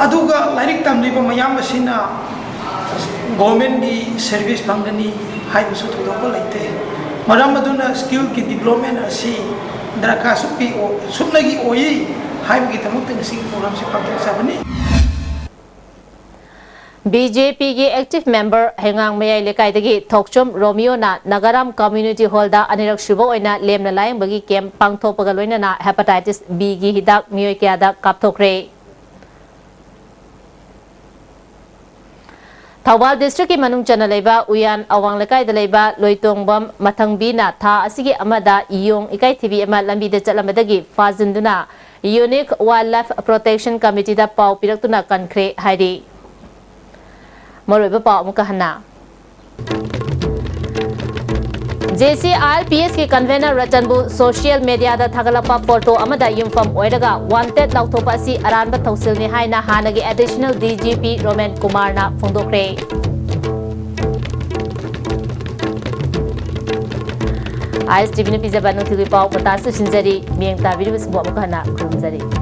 ꯑꯗꯨꯒ ꯂꯥꯏꯔꯤꯛ ꯇꯝꯂꯤꯕ ꯃꯌꯥꯝ ꯑꯁꯤꯅ ꯒꯣꯔꯃꯦꯟꯒꯤ ꯁꯔꯚꯤꯁ ꯐꯪꯒꯅꯤ ꯍꯥꯏꯕꯁꯨ ꯊꯣꯏꯗꯣꯛꯄ ꯂꯩꯇꯦ꯫ ꯃꯔꯝ ꯑꯗꯨꯅ ꯁ꯭ꯀꯤꯜꯒꯤ ꯗꯤꯕ꯭ꯂꯞꯃꯦꯟ ꯑꯁꯤ ꯗꯔꯀꯥꯔ ꯁꯨꯛꯀꯤ ꯑꯣ-, ꯁꯨꯞꯅꯒꯤ ꯑꯣꯏ ꯍꯥꯏꯕꯒꯤꯗꯃꯛꯇ ꯉꯁꯤꯒꯤ ꯄ꯭ꯔꯣꯒ꯭ꯔꯥꯝꯁꯤ ꯄꯥꯡꯊꯣꯛꯆꯕꯅꯤ꯫ ꯕꯤ ꯖꯦ ꯄꯤꯒꯤ ꯑꯦꯛꯇꯤꯚ ꯃꯦꯝꯕꯔ ꯍꯩꯉꯥꯡ ꯃꯌꯥꯏ ꯂꯩꯀꯥꯏꯗꯒꯤ ꯊꯣꯛꯆꯣꯝ ꯔꯣꯃꯤꯌꯣꯅ ꯅꯥꯒꯥꯔꯥꯝ ꯀꯝꯃ꯭ꯌꯨꯅꯤꯇꯤ ꯍꯣꯜꯗ ꯑꯅꯤꯔꯛ ꯁꯨꯕ ꯑꯣꯏꯅ ꯂꯦꯝꯅ ꯂꯥꯌꯦꯡꯕꯒꯤ ꯀꯦꯝꯞ ꯄꯥꯡꯊꯣꯛꯄꯒ ꯂꯣꯏꯅꯅ ꯍꯦꯄꯥꯇꯥꯏꯇꯤꯁ ꯕꯤꯒꯤ ꯍꯤꯗꯥꯛ ꯃꯤꯑꯣꯏ ꯀꯌꯥꯗ ꯀꯥꯞꯊꯣꯛꯈ꯭ꯔꯦ꯫ ꯊꯧꯕꯥꯜ ꯗꯤꯁꯇ꯭ꯔꯤꯛꯀꯤ ꯃꯅꯨꯡ ꯆꯟꯅ ꯂꯩꯕ ꯎꯌꯥꯟ ꯑꯋꯥꯡ ꯂꯩꯀꯥꯏꯗ ꯂꯩꯕ ꯂꯣꯏꯇꯣꯡꯕꯝ ꯃꯊꯪꯕꯤꯅ ꯊꯥ ꯑꯁꯤꯒꯤ ꯑꯃꯗ ꯌꯣꯡ ꯏꯀꯥꯏꯊꯤꯕꯤ ꯑꯃ ꯂꯝꯕꯤꯗ ꯆꯠꯂꯝꯕꯗꯒꯤ ꯐꯥꯖꯤꯟꯗꯨꯅ ꯌꯨꯅꯤꯛ ꯋꯥꯏꯜ ꯂꯥꯏꯐ ꯄ꯭ꯔꯣꯇꯦꯛꯁꯟ ꯀꯃꯤꯇꯤꯗ ꯄꯥꯎ ꯄꯤꯔꯛꯇꯨꯅ ꯀꯟꯈ꯭ꯔꯦ ꯍꯥꯏꯔꯤ꯫ ꯃꯔꯨꯑꯣꯏꯕ ꯄꯥꯎ ꯑꯃꯨꯛꯀ ꯍꯟꯅ꯫ J C I L P ꯑꯦꯁꯀꯤ ꯀꯟꯚꯦꯅꯔ ꯔꯇꯟꯕꯨ ꯁꯣꯁꯤꯌꯦꯜ ꯃꯦꯗꯤꯌꯥꯗ ꯊꯥꯒꯠꯂꯛꯄ ꯐꯣꯇꯣ ꯑꯃꯗ ꯌꯨꯝꯐꯝ ꯑꯣꯏꯔꯒ ꯋꯥꯟꯇꯦꯗ ꯂꯥꯎꯊꯣꯛꯄ ꯑꯁꯤ ꯑꯔꯥꯟꯕ ꯊꯧꯁꯤꯜꯅꯤ ꯍꯥꯏꯅ ꯍꯥꯟꯅꯒꯤ additional D G P Roman ꯀꯨꯃꯥꯔꯅ ꯐꯣꯡꯗꯣꯛꯈ꯭ꯔꯦ꯫ ꯑꯥꯏ ꯑꯦꯁ ꯇꯤ ꯚꯤꯅ ꯄꯤꯖꯕ ꯅꯨꯡꯊꯤꯜꯒꯤ ꯄꯥꯎ ꯃꯇꯥꯁꯨ ꯁꯤꯟꯖꯔꯤ꯫ ꯃꯤꯠꯌꯦꯡ ꯇꯥꯕꯤꯔꯤꯕꯁꯤꯡꯕꯨ ꯑꯃꯨꯛꯀ ꯍꯟꯅ ꯈꯨꯔꯨꯝꯖꯔꯤ꯫